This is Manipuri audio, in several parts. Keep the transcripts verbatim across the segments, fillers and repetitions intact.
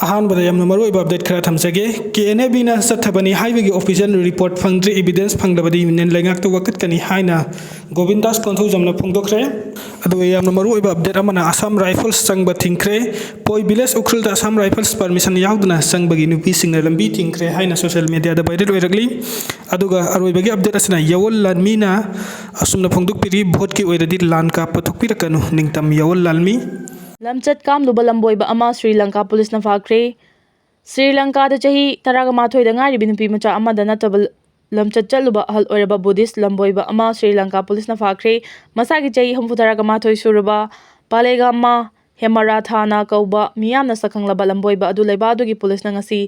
ꯑꯍꯥꯟꯕꯗ ꯌꯥꯝꯅ ꯃꯔꯨꯑꯣꯏꯕ ꯑꯞꯗꯦꯠ ꯈꯔ ꯊꯝꯖꯒꯦ꯫ ꯀꯦ ꯑꯦꯟ ꯑꯦ ꯕꯤꯅ ꯆꯠꯊꯕꯅꯤ ꯍꯥꯏꯕꯒꯤ ꯑꯣꯐꯤꯁꯤꯌꯦꯜ ꯔꯤꯄꯣꯔꯠ ꯐꯪꯗ꯭ꯔꯤ, ꯏꯕꯤꯗꯦꯟꯁ ꯐꯪꯂꯕꯗꯤ ꯌꯨꯅꯤꯌꯟ ꯂꯩꯉꯥꯛꯇ ꯋꯥꯀꯠꯀꯅꯤ ꯍꯥꯏꯅ ꯒꯣꯕꯤꯟꯗꯥꯁ ꯀꯣꯟꯊꯧꯖꯝꯅ ꯐꯣꯡꯗꯣꯛꯈ꯭ꯔꯦ꯫ ꯑꯗꯨꯒ ꯌꯥꯝꯅ ꯃꯔꯨꯑꯣꯏꯕ ꯑꯞꯗꯦꯠ ꯑꯃꯅ ꯑꯁꯥꯝ ꯔꯥꯏꯐꯜꯁ ꯆꯪꯕ ꯊꯤꯡꯈ꯭ꯔꯦ꯫ ꯄꯣꯏ ꯚꯤꯂꯦꯖ ꯎꯈ꯭ꯔꯨꯜꯗ ꯑꯁꯥꯝ ꯔꯥꯏꯐꯜꯁ ꯄꯔꯃꯤꯁꯟ ꯌꯥꯎꯗꯅ ꯆꯪꯕꯒꯤ ꯅꯨꯄꯤꯁꯤꯡꯅ ꯂꯝꯕꯤ ꯊꯤꯡꯈ꯭ꯔꯦ ꯍꯥꯏꯅ ꯁꯣꯁꯤꯌꯦꯜ ꯃꯤꯗꯤꯌꯥꯗ ꯚꯥꯏꯔꯦꯜ ꯑꯣꯏꯔꯛꯂꯤ꯫ ꯑꯗꯨꯒ ꯑꯔꯣꯏꯕꯒꯤ ꯑꯞꯗꯦꯠ ꯑꯁꯤꯅ ꯌꯥꯋꯣꯜ ꯂꯥꯟꯃꯤꯅ ꯑꯁꯨꯝꯅ ꯐꯣꯡꯗꯣꯛꯄꯤꯔꯤ, "ꯚꯣꯠꯀꯤ ꯑꯣꯏꯔꯗꯤ ꯂꯥꯟ ꯀꯥꯞꯄ ꯊꯣꯛꯄꯤꯔꯛꯀꯅꯨ, ꯅꯤꯡꯇꯝ ꯌꯥꯋꯣꯜ ꯂꯥꯟꯃꯤ"꯫ ꯂꯝꯆꯠ ꯀꯥꯝꯂꯨꯕ ꯂꯝꯕꯣꯏꯕ ꯑꯃ ꯁ꯭ꯔꯤ ꯂꯪꯀꯥ ꯄꯨꯂꯤꯁꯅ ꯐꯥꯈ꯭ꯔꯦ꯫ ꯁ꯭ꯔꯤ ꯂꯪꯀꯥꯗ ꯆꯍꯤ ꯇꯔꯥꯒ ꯃꯥꯊꯣꯏꯗ ꯉꯥꯏꯔꯤꯕꯤ ꯅꯨꯄꯤ ꯃꯆꯥ ꯑꯃꯗ ꯅꯠꯇꯕ ꯂꯝꯆꯠ ꯆꯠꯂꯨꯕ ꯑꯍꯜ ꯑꯣꯏꯔꯕ ꯕꯨꯙꯤꯁ ꯂꯝꯕꯣꯏꯕ ꯑꯃ ꯁ꯭ꯔꯤ ꯂꯪꯀꯥ ꯄꯨꯂꯤꯁꯅ ꯐꯥꯈ꯭ꯔꯦ꯫ ꯃꯁꯥꯒꯤ ꯆꯍꯤ ꯍꯨꯝꯐꯨ ꯇꯔꯥꯒ ꯃꯥꯊꯣꯏ ꯁꯨꯔꯕ ꯄꯥꯂꯦꯒꯥꯃꯥ ꯍꯦꯃꯥꯔꯥꯊꯥꯅ ꯀꯧꯕ ꯃꯤꯌꯥꯝꯅ ꯁꯛꯈꯪꯂꯕ ꯂꯝꯕꯣꯏꯕ ꯑꯗꯨ ꯂꯩꯕꯥꯛ ꯑꯗꯨꯒꯤ ꯄꯨꯂꯤꯁꯅ ꯉꯁꯤ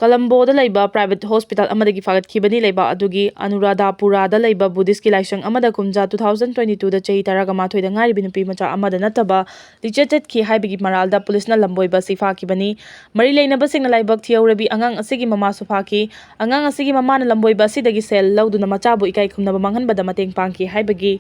ꯀꯂꯝꯕꯣꯗ ꯂꯩꯕ ꯄ꯭ꯔꯥꯏꯚꯦꯠ ꯍꯣꯁꯄꯤꯇꯥꯜ ꯑꯃꯗꯒꯤ ꯐꯥꯒꯠꯈꯤꯕꯅꯤ꯫ ꯂꯩꯕꯥꯛ ꯑꯗꯨꯒꯤ ꯑꯅꯨꯔꯥꯙꯥꯄꯨꯔꯥꯗ ꯂꯩꯕ ꯕꯨꯙꯤꯁꯀꯤ ꯂꯥꯏꯁꯪ ꯑꯃꯗ ꯀꯨꯝꯖꯥ ꯇꯨ ꯊꯥꯎꯖꯟ ꯇ꯭ꯋꯦꯟꯇꯤ ꯇꯨꯗ ꯆꯍꯤ ꯇꯔꯥꯒ ꯃꯥꯊꯣꯏꯗ ꯉꯥꯏꯔꯤꯕꯤ ꯅꯨꯄꯤ ꯃꯆꯥ ꯑꯃꯗ ꯅꯠꯇꯕ ꯂꯤꯆꯠ ꯆꯠꯈꯤ ꯍꯥꯏꯕꯒꯤ ꯃꯔꯥꯜꯗ ꯄꯨꯂꯤꯁꯅ ꯂꯝꯕꯣꯏꯕ ꯑꯁꯤ ꯐꯥꯈꯤꯕꯅꯤ꯫ ꯃꯔꯤ ꯂꯩꯅꯕꯁꯤꯡꯅ ꯂꯥꯏꯕꯛ ꯊꯤꯍꯧꯔꯕꯤ ꯑꯉꯥꯡ ꯑꯁꯤꯒꯤ ꯃꯃꯥꯁꯨ ꯐꯥꯈꯤ꯫ ꯑꯉꯥꯡ ꯑꯁꯤꯒꯤ ꯃꯃꯥꯅ ꯂꯝꯕꯣꯏꯕ ꯑꯁꯤꯗꯒꯤ ꯁꯦꯜ ꯂꯧꯗꯨꯅ ꯃꯆꯥꯕꯨ ꯏꯀꯥꯏ ꯈꯨꯝꯅꯕ ꯃꯥꯡꯍꯟꯕꯗ ꯃꯇꯦꯡ ꯄꯥꯡꯈꯤ ꯍꯥꯏꯕꯒꯤ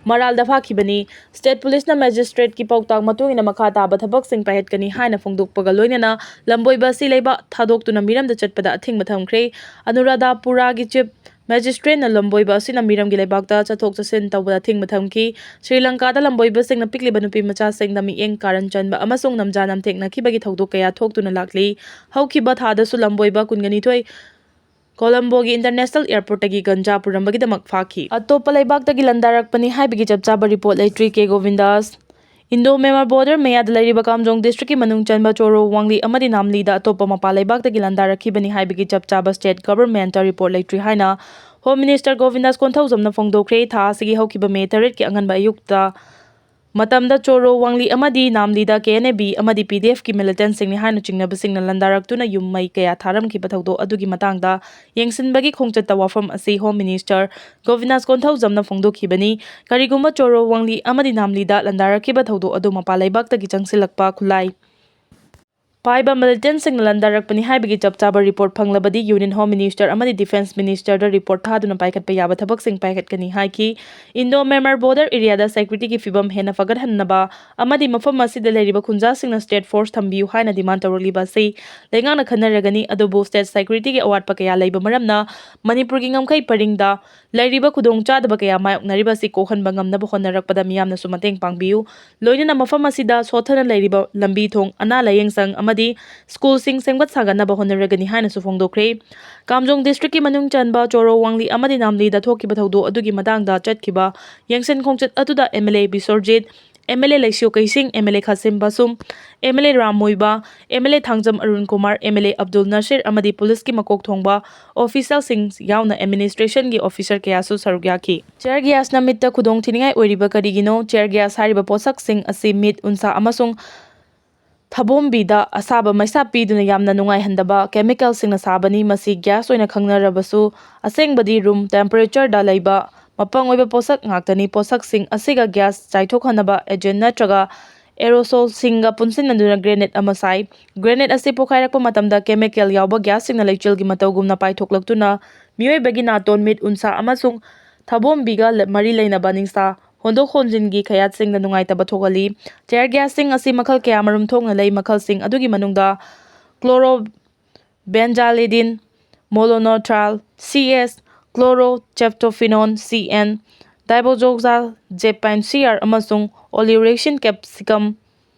ꯃꯔꯥꯜꯗ ꯐꯥꯈꯤꯕꯅꯤ꯫ ꯁ꯭ꯇꯦꯠ ꯄꯨꯂꯤꯁꯅ ꯃꯦꯖꯤꯁꯇ꯭ꯔꯦꯠꯀꯤ ꯄꯥꯎꯇꯥꯛ ꯃꯇꯨꯡ ꯏꯟꯅ ꯃꯈꯥ ꯇꯥꯕ ꯊꯕꯛꯁꯤꯡ ꯄꯥꯏꯈꯠꯀꯅꯤ ꯍꯥꯏꯅ ꯐꯣꯡꯗꯣꯛꯄꯒ ꯂꯣꯏꯅꯅ ꯂꯝꯕꯣꯏꯕ ꯑꯁꯤ ꯂꯩꯕꯥꯛ ꯊꯥꯗꯣꯛꯇꯨꯅ ꯃꯤꯔꯝꯗ ꯆꯠꯄꯗ ꯑꯊꯤꯡꯕ ꯊꯝꯈ꯭ꯔꯦ꯫ ꯑꯅꯨꯔꯥꯙꯥꯄꯨꯔꯥꯒꯤ ꯆꯤꯐ ꯃꯦꯖꯤꯁꯇ꯭ꯔꯦꯠꯅ ꯂꯝꯕꯣꯏꯕ ꯑꯁꯤꯅ ꯃꯤꯔꯝꯒꯤ ꯂꯩꯕꯥꯛꯇ ꯆꯠꯊꯣꯛ ꯆꯠꯁꯤꯟ ꯇꯧꯕꯗ ꯑꯊꯤꯡꯕ ꯊꯝꯈꯤ꯫ ꯁ꯭ꯔꯤ ꯂꯪꯀꯥꯗ ꯂꯝꯕꯣꯏꯕꯁꯤꯡꯅ ꯄꯤꯛꯂꯤꯕ ꯅꯨꯄꯤ ꯃꯆꯥꯁꯤꯡꯗ ꯃꯤꯠꯌꯦꯡ ꯀꯥꯔꯟ ꯆꯟꯕ ꯑꯃꯁꯨꯡ ꯅꯝꯖꯥ ꯅꯝꯊꯦꯛꯅꯈꯤꯕꯒꯤ ꯊꯧꯗꯣꯛ ꯀꯌꯥ ꯊꯣꯛꯇꯨꯅ ꯂꯥꯛꯂꯤ꯫ ꯍꯧꯈꯤꯕ ꯊꯥꯗꯁꯨ ꯂꯝꯕꯣꯏꯕ ꯀꯨꯟꯒ ꯅꯤꯊꯣꯏ ꯀꯣꯂꯝꯕꯣꯒꯤ ꯏꯟꯇꯔꯅꯦꯁꯅꯦꯜ ꯑꯦꯌꯔꯄꯣꯔꯠꯇꯒꯤ ꯒꯟꯖꯥ ꯄꯨꯔꯝꯕꯒꯤ ꯗꯃꯛ ꯐꯥꯈꯤ꯫ ꯑꯇꯣꯞꯄ ꯂꯩꯕꯥꯛꯇꯒꯤ ꯂꯥꯟꯗꯥꯔꯛꯄꯅꯤ ꯍꯥꯏꯕꯒꯤ ꯆꯞ ꯆꯥꯕ ꯔꯤꯄꯣꯔꯠ ꯂꯩꯇ꯭ꯔꯤ꯫ ꯀꯦ ꯒꯣꯕꯤꯟꯗꯥꯁ꯫ ꯏꯟꯗꯣ ꯃ꯭ꯌꯥꯟꯃꯥꯔ ꯕꯣꯔꯗꯔ ꯃꯌꯥꯗ ꯂꯩꯔꯤꯕ ꯀꯥꯝꯖꯣꯡ ꯗꯤꯁꯇ꯭ꯔꯤꯛꯀꯤ ꯃꯅꯨꯡ ꯆꯟꯕ ꯆꯣꯔꯣ ꯋꯥꯡꯂꯤ ꯑꯃꯗꯤ ꯅꯥꯝꯂꯤꯗ ꯑꯇꯣꯞꯄ ꯃꯄꯥꯟ ꯂꯩꯕꯥꯛꯇꯒꯤ ꯂꯥꯟꯗꯥꯔꯛꯈꯤꯕꯅꯤ ꯍꯥꯏꯕꯒꯤ ꯆꯞ ꯆꯥꯕ ꯁ꯭ꯇꯦꯠ ꯒꯚꯔꯟꯃꯦꯟꯠꯇ ꯔꯤꯄꯣꯔꯠ ꯂꯩꯇ꯭ꯔꯤ ꯍꯥꯏꯅ ꯍꯣꯝ ꯃꯤꯅꯤꯁꯇꯔ ꯒꯣꯕꯤꯟꯗꯥꯁ ꯀꯣꯟꯊꯧꯖꯝꯅ ꯐꯣꯡꯗꯣꯛꯈ꯭ꯔꯦ꯫ ꯊꯥ ꯑꯁꯤꯒꯤ ꯍꯧꯈꯤꯕ ꯃꯦ ꯇꯔꯦꯠꯀꯤ ꯑꯉꯟꯕ ꯑꯌꯨꯛꯇ ꯃꯇꯝꯗ ꯆꯣꯔꯣ ꯋꯥꯡꯂꯤ ꯑꯃꯗꯤ ꯅꯥꯝꯂꯤꯗ ꯀꯦ ꯑꯦꯟ ꯑꯦ ꯕꯤ ꯑꯃꯗꯤ ꯄꯤ ꯗꯤ ꯑꯦꯐꯀꯤ ꯃꯤꯂꯤꯇꯦꯟꯠꯁꯤꯡꯅꯤ ꯍꯥꯏꯅ ꯆꯤꯡꯅꯕꯁꯤꯡꯅ ꯂꯥꯟꯗꯥꯔꯛꯇꯨꯅ ꯌꯨꯝ ꯃꯩ ꯀꯌꯥ ꯊꯥꯔꯝꯈꯤꯕ ꯊꯧꯗꯣꯛ ꯑꯗꯨꯒꯤ ꯃꯇꯥꯡꯗ ꯌꯦꯡꯁꯤꯟꯕꯒꯤ ꯈꯣꯡꯆꯠꯇ ꯋꯥꯐꯝ ꯑꯁꯤ ꯍꯣꯝ ꯃꯤꯅꯤꯁꯇꯔ ꯒꯣꯕꯤꯟꯗꯥꯁ ꯀꯣꯟꯊꯧꯖꯝꯅ ꯐꯣꯡꯗꯣꯛꯈꯤꯕꯅꯤ꯫ ꯀꯔꯤꯒꯨꯝꯕ ꯆꯣꯔꯣ ꯋꯥꯡꯂꯤ ꯑꯃꯗꯤ ꯅꯥꯝꯂꯤꯗ ꯂꯥꯟꯗꯥꯔꯛꯈꯤꯕ ꯊꯧꯗꯣꯛ ꯑꯗꯨ ꯃꯄꯥꯟ ꯂꯩꯕꯥꯛꯇꯒꯤ ꯆꯪꯁꯤꯜꯂꯛꯄ ꯈꯨꯠꯂꯥꯏ ꯄꯥꯏꯕ ꯃꯤꯂꯤꯇꯦꯟꯠꯁꯤꯡꯅ ꯂꯥꯟꯗꯥꯔꯛꯄꯅꯤ ꯍꯥꯏꯕꯒꯤ ꯆꯞ ꯆꯥꯕ ꯔꯤꯄꯣꯔꯠ ꯐꯪꯂꯕꯗꯤ ꯌꯨꯅꯤꯌꯟ ꯍꯣꯝ ꯃꯤꯅꯤꯁꯇꯔ ꯑꯃꯗꯤ ꯗꯤꯐꯦꯟꯁ ꯃꯤꯅꯤꯁꯇꯔꯗ ꯔꯤꯄꯣꯔꯠ ꯊꯥꯗꯨꯅ ꯄꯥꯏꯈꯠꯄ ꯌꯥꯕ ꯊꯕꯛꯁꯤꯡ ꯄꯥꯏꯈꯠꯀꯅꯤ ꯍꯥꯏꯈꯤ꯫ ꯏꯟꯗꯣ ꯃ꯭ꯌꯥꯟꯃꯥꯔ ꯕꯣꯔꯗꯔ ꯑꯦꯔꯤꯌꯥꯗ ꯁꯦꯀ꯭ꯌꯨꯔꯤꯇꯤꯒꯤ ꯐꯤꯕꯝ ꯍꯦꯟꯅ ꯐꯒꯠꯍꯟꯅꯕ ꯑꯃꯗꯤ ꯃꯐꯝ ꯑꯁꯤꯗ ꯂꯩꯔꯤꯕ ꯈꯨꯟꯖꯥꯁꯤꯡꯅ ꯁ꯭ꯇꯦꯠ ꯐꯣꯔꯁ ꯊꯝꯕꯤꯌꯨ ꯍꯥꯏꯅ ꯗꯤꯃꯥꯟ ꯇꯧꯔꯛꯂꯤꯕ ꯑꯁꯤ ꯂꯩꯉꯥꯛꯅ ꯈꯟꯅꯔꯒꯅꯤ꯫ ꯑꯗꯨꯕꯨ ꯁ꯭ꯇꯦꯠ ꯁꯦꯀ꯭ꯌꯨꯔꯤꯇꯤꯒꯤ ꯑꯋꯥꯠꯄ ꯀꯌꯥ ꯂꯩꯕ ꯃꯔꯝꯅ ꯃꯅꯤꯄꯨꯔꯒꯤ ꯉꯝꯈꯩ ꯄꯔꯤꯡꯗ ꯂꯩꯔꯤꯕ ꯈꯨꯗꯣꯡꯆꯥꯗꯕ ꯀꯌꯥ ꯃꯥꯌꯣꯛꯅꯔꯤꯕ ꯑꯁꯤ ꯀꯣꯛꯍꯟꯕ ꯉꯝꯅꯕ ꯍꯣꯠꯅꯔꯛꯄꯗ ꯃꯤꯌꯥꯝꯅꯁꯨ ꯃꯇꯦꯡ ꯄꯥꯡꯕꯤꯌꯨ꯫ ꯂꯣꯏꯅꯅ ꯃꯐꯝ ꯑꯁꯤꯗ ꯁꯣꯠꯊꯅ ꯂꯩꯔꯤꯕ ꯂꯝꯕꯤ ꯊꯣꯡ, ꯑꯅꯥ ꯂꯥꯌꯦꯡꯁꯪ ꯑꯃꯗꯤ ꯁ꯭ꯀꯨꯜꯁꯤꯡ ꯁꯦꯝꯒꯠ ꯁꯥꯒꯠꯅꯕ ꯍꯣꯠꯅꯔꯒꯅꯤ ꯍꯥꯏꯅꯁꯨ ꯐꯣꯡꯗꯣꯛꯈ꯭ꯔꯦ꯫ ꯀꯥꯝꯖꯣꯡ ꯗꯤꯁꯇ꯭ꯔꯤꯛꯀꯤ ꯃꯅꯨꯡ ꯆꯟꯕ ꯆꯣꯔꯣ ꯋꯥꯡꯂꯤ ꯑꯃꯗꯤ ꯅꯥꯝꯂꯤꯗ ꯊꯣꯛꯈꯤꯕ ꯊꯧꯗꯣꯛ ꯑꯗꯨꯒꯤ ꯃꯇꯥꯡꯗ ꯆꯠꯈꯤꯕ ꯌꯦꯡꯁꯤꯟ ꯈꯣꯡꯆꯠ ꯑꯗꯨꯗ M L A Biswajit, M L A Leishiyo Keishing, M L A Khashim Vashum, M L A Ram Muivah, M L A Thangjam Arun Kumar, M L A Abdul Nasir ꯑꯃꯗꯤ ꯄꯨꯂꯤꯁꯀꯤ ꯃꯀꯣꯛ ꯊꯣꯡꯕ ꯑꯣꯐꯤꯁꯤꯌꯦꯜꯁꯤꯡ ꯌꯥꯎꯅ ꯑꯦꯗꯃꯤꯅꯤꯁꯇ꯭ꯔꯦꯁꯟꯒꯤ ꯑꯣꯐꯤꯁꯔ ꯀꯌꯥꯁꯨ ꯁꯔꯨꯛ ꯌꯥꯈꯤ꯫ ꯇꯤꯌꯔ ꯒ꯭ꯌꯥꯁꯅ ꯃꯤꯠꯇ ꯈꯨꯗꯣꯡ ꯊꯤꯅꯤꯡꯉꯥꯏ ꯑꯣꯏꯔꯤꯕ ꯀꯔꯤꯒꯤꯅꯣ? ꯇꯤꯌꯔ ꯒ꯭ꯌꯥꯁ ꯍꯥꯏꯔꯤꯕ ꯄꯣꯠꯁꯛꯁꯤꯡ ꯑꯁꯤ ꯃꯤꯠ, ꯎꯟꯁꯥ ꯑꯃꯁꯨꯡ ꯊꯕꯣꯝꯕꯤꯗ ꯑꯁꯥꯕ ꯃꯩꯁꯥ ꯄꯤꯗꯨꯅ ꯌꯥꯝꯅ ꯅꯨꯡꯉꯥꯏꯍꯟꯗꯕ ꯀꯦꯃꯤꯀꯦꯜꯁꯤꯡꯅ ꯁꯥꯕꯅꯤ꯫ ꯃꯁꯤ ꯒ꯭ꯌꯥꯁ ꯑꯣꯏꯅ ꯈꯪꯅꯔꯕꯁꯨ, ꯑꯁꯦꯡꯕꯗꯤ ꯔꯨꯝ ꯇꯦꯝꯄꯔꯦꯆꯔꯗ ꯂꯩꯕ ꯃꯄꯪ ꯑꯣꯏꯕ ꯄꯣꯠꯁꯛ ꯉꯥꯛꯇꯅꯤ꯫ ꯄꯣꯠꯁꯛꯁꯤꯡ ꯑꯁꯤꯒ ꯒ꯭ꯌꯥꯁ ꯆꯥꯏꯊꯣꯛꯍꯟꯅꯕ ꯑꯦꯖꯦꯟ ꯅꯠꯇ꯭ꯔꯒ ꯑꯦꯔꯣꯁꯣꯜꯁꯤꯡꯒ ꯄꯨꯟꯁꯤꯟꯅꯗꯨꯅ ꯒ꯭ꯔꯦꯅꯦꯠ ꯑꯃ ꯁꯥꯏ꯫ ꯒ꯭ꯔꯦꯅꯦꯠ ꯑꯁꯤ ꯄꯣꯈꯥꯏꯔꯛꯄ ꯃꯇꯝꯗ ꯀꯦꯃꯤꯀꯦꯜ ꯌꯥꯎꯕ ꯒ꯭ꯌꯥꯁꯁꯤꯡꯅ ꯂꯩꯆꯤꯜꯒꯤ ꯃꯇꯧꯒꯨꯝꯅ ꯄꯥꯏꯊꯣꯛꯂꯛꯇꯨꯅ ꯃꯤꯑꯣꯏꯕꯒꯤ ꯅꯥꯇꯣꯟ, ꯃꯤꯠ, ꯎꯟꯁꯥ ꯑꯃꯁꯨꯡ ꯊꯕꯣꯝꯕꯤꯒ ꯂ-, ꯃꯔꯤ ꯂꯩꯅꯕ ꯅꯤꯡꯁꯥ ꯍꯣꯟꯗꯣꯛ ꯍꯣꯟꯖꯤꯟꯒꯤ ꯈꯌꯥꯠꯁꯤꯡꯗ ꯅꯨꯡꯉꯥꯏꯇꯕ ꯊꯣꯛꯍꯜꯂꯤ꯫ ꯇꯤꯌꯔ ꯒ꯭ꯌꯥꯁꯁꯤꯡ ꯑꯁꯤ ꯃꯈꯜ ꯀꯌꯥꯃꯔꯨꯝ ꯊꯣꯛꯅ ꯂꯩ꯫ ꯃꯈꯜꯁꯤꯡ ꯑꯗꯨꯒꯤ ꯃꯅꯨꯡꯗ ꯀ꯭ꯂꯣꯔꯣ ꯕꯦꯟꯖꯥꯂꯤꯗꯤꯟ, ꯃꯣꯂꯣꯅꯣꯊ꯭ꯔꯥꯜ, ꯁꯤ ꯑꯦꯁ, ꯀ꯭ꯂꯣꯔꯣꯆꯦꯞꯇꯣꯐꯤꯅꯣꯟ, ꯁꯤ ꯑꯦꯟ, ꯗꯥꯏꯕꯣꯖꯣꯛꯖꯥꯜ ꯖꯦꯄꯥꯏꯟ ꯁꯤ ꯑꯥꯔ ꯑꯃꯁꯨꯡ ꯑꯣꯂꯤꯎꯔꯦꯁꯤꯟ ꯀꯦꯞꯁꯤꯀꯝ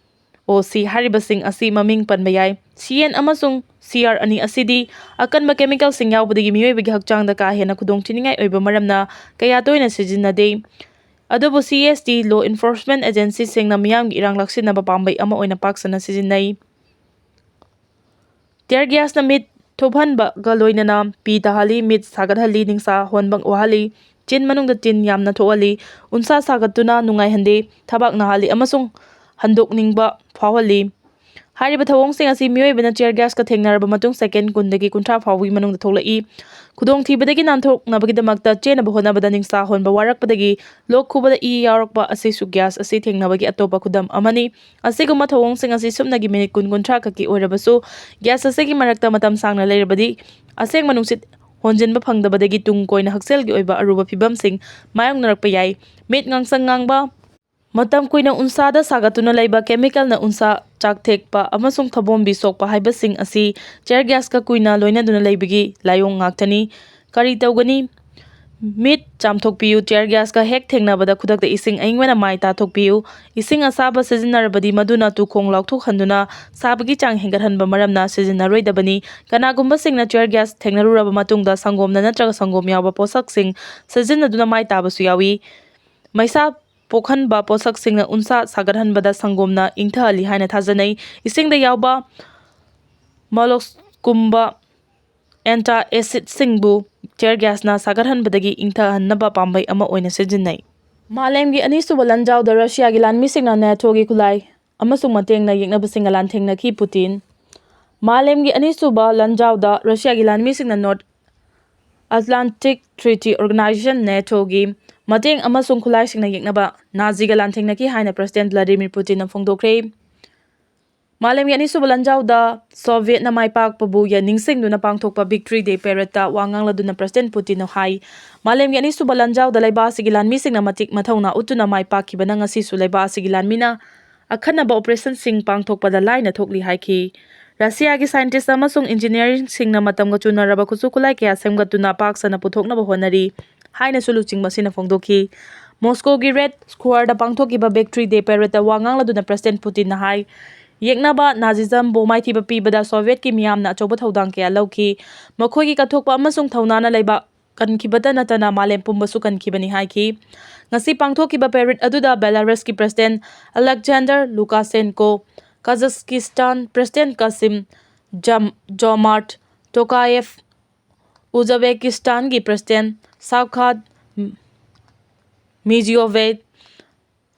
ꯑꯣ ꯁꯤ ꯍꯥꯏꯔꯤꯕꯁꯤꯡ ꯑꯁꯤ ꯃꯃꯤꯡ ꯄꯟꯕ ꯌꯥꯏ꯫ ꯁꯤ ꯑꯦꯟ ꯑꯃꯁꯨꯡ ꯁꯤ ꯑꯥꯔ ꯑꯅꯤ ꯑꯁꯤꯗꯤ ꯑꯀꯟꯕ ꯀꯦꯃꯤꯀꯦꯜꯁꯤꯡ ꯌꯥꯎꯕꯗꯒꯤ ꯃꯤꯑꯣꯏꯕꯒꯤ ꯍꯛꯆꯥꯡꯗ ꯀꯥ ꯍꯦꯟꯅ ꯈꯨꯗꯣꯡꯊꯤꯅꯤꯡꯉꯥꯏ ꯑꯣꯏꯕ ꯃꯔꯝꯅ ꯀꯌꯥ ꯇꯣꯏꯅ ꯁꯤꯖꯤꯟꯅꯗꯦ꯫ ꯑꯗꯨꯕꯨ C S T law enforcement agencyꯁꯤꯡꯅ ꯃꯤꯌꯥꯝꯒꯤ ꯏꯔꯥꯡ ꯂꯥꯛꯁꯤꯟꯅꯕ ꯄꯥꯝꯕꯩ ꯑꯃ ꯑꯣꯏꯅ ꯄꯥꯛ ꯁꯟꯅ ꯁꯤꯖꯤꯟꯅꯩ꯫ ꯇꯤꯌꯔ ꯒ꯭ꯌꯥꯁꯅ ꯃꯤꯠ ꯊꯨꯞꯍꯟꯕꯒ ꯂꯣꯏꯅꯅ ꯄꯤ ꯇꯥꯍꯜꯂꯤ, ꯃꯤꯠ ꯁꯥꯒꯠꯍꯜꯂꯤ, ꯅꯤꯡꯁꯥ ꯍꯣꯟꯕ ꯋꯥꯍꯜꯂꯤ, ꯆꯤꯟ ꯃꯅꯨꯡꯗ ꯇꯤꯟ ꯌꯥꯝꯅ ꯊꯣꯛꯍꯜꯂꯤ, ꯎꯟꯁꯥ ꯁꯥꯒꯠꯇꯨꯅ ꯅꯨꯡꯉꯥꯏꯍꯟꯗꯦ, ꯊꯕꯥꯛ ꯅꯥꯍꯜꯂꯤ ꯑꯃꯁꯨꯡ ꯍꯟꯗꯣꯛꯅꯤꯡꯕ ꯐꯥꯎꯍꯜꯂꯤ꯫ ꯍꯥꯏꯔꯤꯕ ꯊꯧꯑꯣꯡꯁꯤꯡ ꯑꯁꯤ ꯃꯤꯑꯣꯏꯕꯅ tear gasꯀ ꯊꯦꯡꯅꯔꯕ ꯃꯇꯨꯡ second ꯀꯨꯟꯗꯒꯤ ꯀꯨꯟꯊ꯭ꯔꯥ ꯐꯥꯎꯕꯒꯤ ꯃꯅꯨꯡꯗ ꯊꯣꯛꯂꯛꯏ꯫ ꯈꯨꯗꯣꯡꯊꯤꯕꯗꯒꯤ ꯅꯥꯟꯊꯣꯛꯅꯕꯒꯤꯗꯃꯛꯇ ꯆꯦꯟꯅꯕ ꯍꯣꯠꯅꯕꯗ ꯅꯤꯡꯁꯥ ꯍꯣꯟꯕ ꯋꯥꯔꯛꯄꯗꯒꯤ ꯂꯣꯛ ꯈꯨꯕꯗ ꯏ ꯌꯥꯎꯔꯛꯄ ꯑꯁꯤꯁꯨ gas ꯑꯁꯤ ꯊꯦꯡꯅꯕꯒꯤ ꯑꯇꯣꯞꯄ ꯈꯨꯗꯝ ꯑꯃꯅꯤ꯫ ꯑꯁꯤꯒꯨꯝꯕ ꯊꯧꯑꯣꯡꯁꯤꯡ ꯑꯁꯤ ꯁꯨꯞꯅꯒꯤ minute ꯀꯨꯟ ꯀꯨꯟꯊ꯭ꯔꯥ ꯈꯛꯀꯤ ꯑꯣꯏꯔꯕꯁꯨ, gas ꯑꯁꯤꯒꯤ ꯃꯔꯛꯇ ꯃꯇꯝ ꯁꯥꯡꯅ ꯂꯩꯔꯕꯗꯤ ꯑꯁꯦꯡꯕ ꯅꯨꯡꯁꯤꯠ ꯍꯣꯟꯖꯤꯟꯕ ꯐꯪꯗꯕꯗꯒꯤ ꯇꯨꯡ ꯀꯣꯏꯅ ꯍꯛꯁꯦꯜꯒꯤ ꯑꯣꯏꯕ ꯑꯔꯨꯕ ꯐꯤꯕꯝꯁꯤꯡ ꯃꯥꯌꯣꯛꯅꯔꯛꯄ ꯌꯥꯏ꯫ ꯃꯤꯠ ꯉꯥꯡꯁꯪ ꯉꯥꯡꯕ, ꯃꯇꯝ ꯀꯨꯏꯅ ꯎꯟꯁꯥꯗ ꯁꯥꯒꯠꯇꯨꯅ ꯂꯩꯕ chemicalꯅ ꯎꯟꯁꯥ ꯆꯥꯛꯊꯦꯛꯄ ꯑꯃꯁꯨꯡ ꯊꯕꯣꯝꯕꯤ ꯁꯣꯛꯄ ꯍꯥꯏꯕꯁꯤꯡ ꯑꯁꯤ tear gasꯀ ꯀꯨꯏꯅ ꯂꯣꯏꯅꯗꯨꯅ ꯂꯩꯕꯒꯤ ꯂꯥꯏꯑꯣꯡ ꯉꯥꯛꯇꯅꯤ꯫ ꯀꯔꯤ ꯇꯧꯒꯅꯤ? ꯃꯤꯠ ꯆꯥꯝꯊꯣꯛꯄꯤꯌꯨ꯫ Tear gasꯀ ꯍꯦꯛ ꯊꯦꯡꯅꯕꯗ ꯈꯨꯗꯛꯇ ꯏꯁꯤꯡ ꯑꯏꯪꯕꯅ ꯃꯥꯏ ꯇꯥꯊꯣꯛꯄꯤꯌꯨ꯫ ꯏꯁꯤꯡ ꯑꯁꯥꯕ ꯁꯤꯖꯤꯟꯅꯔꯕꯗꯤ ꯃꯗꯨꯅ ꯇꯨꯈꯣꯡ ꯂꯥꯎꯊꯣꯛꯍꯟꯗꯨꯅ ꯁꯥꯕꯒꯤ ꯆꯥꯡ ꯍꯦꯟꯒꯠꯍꯟꯕ ꯃꯔꯝꯅ ꯁꯤꯖꯤꯟꯅꯔꯣꯏꯗꯕꯅꯤ꯫ ꯀꯅꯥꯒꯨꯝꯕꯁꯤꯡꯅ tear gas ꯊꯦꯡꯅꯔꯨꯔꯕ ꯃꯇꯨꯡꯗ ꯁꯪꯒꯣꯝꯅ ꯅꯠꯇ꯭ꯔꯒ ꯁꯪꯒꯣꯝ ꯌꯥꯎꯕ ꯄꯣꯠꯁꯛꯁꯤꯡ ꯁꯤꯖꯤꯟꯅꯗꯨꯅ ꯃꯥꯏ ꯇꯥꯕꯁꯨ ꯌꯥꯎꯏ꯫ ꯃꯩꯁꯥ ꯄꯣꯛꯍꯟꯕ ꯄꯣꯠꯁꯛꯁꯤꯡꯅ ꯎꯟꯁꯥ ꯁꯥꯒꯠꯍꯟꯕꯗ ꯁꯪꯒꯣꯝꯅ ꯏꯪꯊꯍꯜꯂꯤ ꯍꯥꯏꯅ ꯊꯥꯖꯅꯩ꯫ ꯏꯁꯤꯡꯗ ꯌꯥꯎꯕ molluskꯀꯨꯝꯕ antacidꯁꯤꯡꯕꯨ tear gasꯅ ꯁꯥꯒꯠꯍꯟꯕꯗꯒꯤ ꯏꯪꯊꯍꯟꯅꯕ ꯄꯥꯝꯕꯩ ꯑꯃ ꯑꯣꯏꯅ ꯁꯤꯖꯤꯟꯅꯩ꯫ ꯃꯥꯂꯦꯝꯒꯤ ꯑꯅꯤꯁꯨꯕ ꯂꯥꯟꯖꯥꯎꯗ ꯔꯁꯤꯌꯥꯒꯤ ꯂꯥꯟꯃꯤꯁꯤꯡꯅ NATOꯒꯤ ꯈꯨꯠꯂꯥꯏ ꯑꯃꯁꯨꯡ ꯃꯇꯦꯡꯅ ꯌꯦꯛꯅꯕꯁꯤꯡꯒ ꯂꯥꯟꯊꯦꯡꯅꯈꯤ꯫ ꯄꯨꯇꯤꯟ꯫ ꯃꯥꯂꯦꯝꯒꯤ ꯑꯅꯤꯁꯨꯕ ꯂꯥꯟꯖꯥꯎꯗ ꯔꯁꯤꯌꯥꯒꯤ ꯂꯥꯟꯃꯤꯁꯤꯡꯅ North Atlantic Treaty Organization, NATOꯒꯤ ꯃꯇꯦꯡ ꯑꯃꯁꯨꯡ ꯈꯨꯠꯂꯥꯏꯁꯤꯡꯅ ꯌꯦꯛꯅꯕ ꯅꯥꯖꯤꯒ ꯂꯥꯟꯊꯦꯡꯅꯈꯤ ꯍꯥꯏꯅ President Vladimir Putinꯅ ꯐꯣꯡꯗꯣꯛꯈ꯭ꯔꯦ꯫ ꯃꯥꯂꯦꯝꯒꯤ ꯑꯅꯤꯁꯨꯕ ꯂꯥꯟꯖꯥꯎꯗ ꯁꯣꯚꯤꯌꯦꯠꯅ ꯃꯥꯏ ꯄꯥꯛꯄꯕꯨ ꯌ-, ꯅꯤꯡꯁꯤꯡꯗꯨꯅ ꯄꯥꯡꯊꯣꯛꯄ Victory Day Paradeꯇ ꯋꯥ ꯉꯥꯡꯂꯗꯨꯅ President Putinꯅ ꯍꯥꯏ, ꯃꯥꯂꯦꯝꯒꯤ ꯑꯅꯤꯁꯨꯕ ꯂꯥꯟꯖꯥꯎꯗ ꯂꯩꯕꯥꯛ ꯑꯁꯤꯒꯤ ꯂꯥꯟꯃꯤꯁꯤꯡꯅ ꯃꯇꯤꯛ ꯃꯊꯧꯅꯥ ꯎꯠꯇꯨꯅ ꯃꯥꯏ ꯄꯥꯛꯈꯤꯕꯅ ꯉꯁꯤꯁꯨ ꯂꯩꯕꯥꯛ ꯑꯁꯤꯒꯤ ꯂꯥꯟꯃꯤꯅ ꯑꯈꯟꯅꯕ operationꯁꯤꯡ ꯄꯥꯡꯊꯣꯛꯄꯗ ꯂꯥꯏꯅ ꯊꯣꯛꯂꯤ ꯍꯥꯏꯈꯤ꯫ ꯔꯁꯤꯌꯥꯒꯤ scientist ꯑꯃꯁꯨꯡ engineerꯁꯤꯡꯅ ꯃꯇꯝꯒ ꯆꯨꯅꯔꯕ ꯈꯨꯠꯁꯨ ꯈꯨꯠꯂꯥꯏ ꯀꯌꯥ ꯁꯦꯝꯒꯠꯇꯨꯅ ꯄꯥꯛ ꯁꯟꯅ ꯄꯨꯊꯣꯛꯅꯕ ꯍꯣꯠꯅꯔꯤ ꯍꯥꯏꯅꯁꯨ ꯂꯨꯆꯤꯡꯕ ꯑꯁꯤꯅ ꯐꯣꯡꯗꯣꯛꯈꯤ꯫ ꯃꯣꯁꯀꯣꯒꯤ Red Squareꯗ ꯄꯥꯡꯊꯣꯛꯈꯤꯕ Victory Day Paradeꯇ ꯋꯥ ꯉꯥꯡꯂꯗꯨꯅ President Putinꯅ ꯍꯥꯏ, ꯌꯦꯛꯅꯕ Nazismꯕꯨ ꯃꯥꯏꯊꯤꯕ ꯄꯤꯕꯗ ꯁꯣꯚꯤꯌꯦꯠꯀꯤ ꯃꯤꯌꯥꯝꯅ ꯑꯆꯧꯕ ꯊꯧꯗꯥꯡ ꯀꯌꯥ ꯂꯧꯈꯤ꯫ ꯃꯈꯣꯏꯒꯤ ꯀꯠꯊꯣꯛꯄ ꯑꯃꯁꯨꯡ ꯊꯧꯅꯥꯅ ꯂꯩꯕꯥꯛ ꯀꯟꯈꯤꯕꯇ ꯅꯠꯇꯅ ꯃꯥꯂꯦꯝ ꯄꯨꯝꯕꯁꯨ ꯀꯟꯈꯤꯕꯅꯤ ꯍꯥꯏꯈꯤ꯫ ꯉꯁꯤ ꯄꯥꯡꯊꯣꯛꯈꯤꯕ parade ꯑꯗꯨꯗ Belarusꯀꯤ President Alexander Lukashenko, Kazakhstan President Kassym Jam-, Jomart Tokayev, Uzbekistanꯒꯤ President Shavkat Mirziyoyev,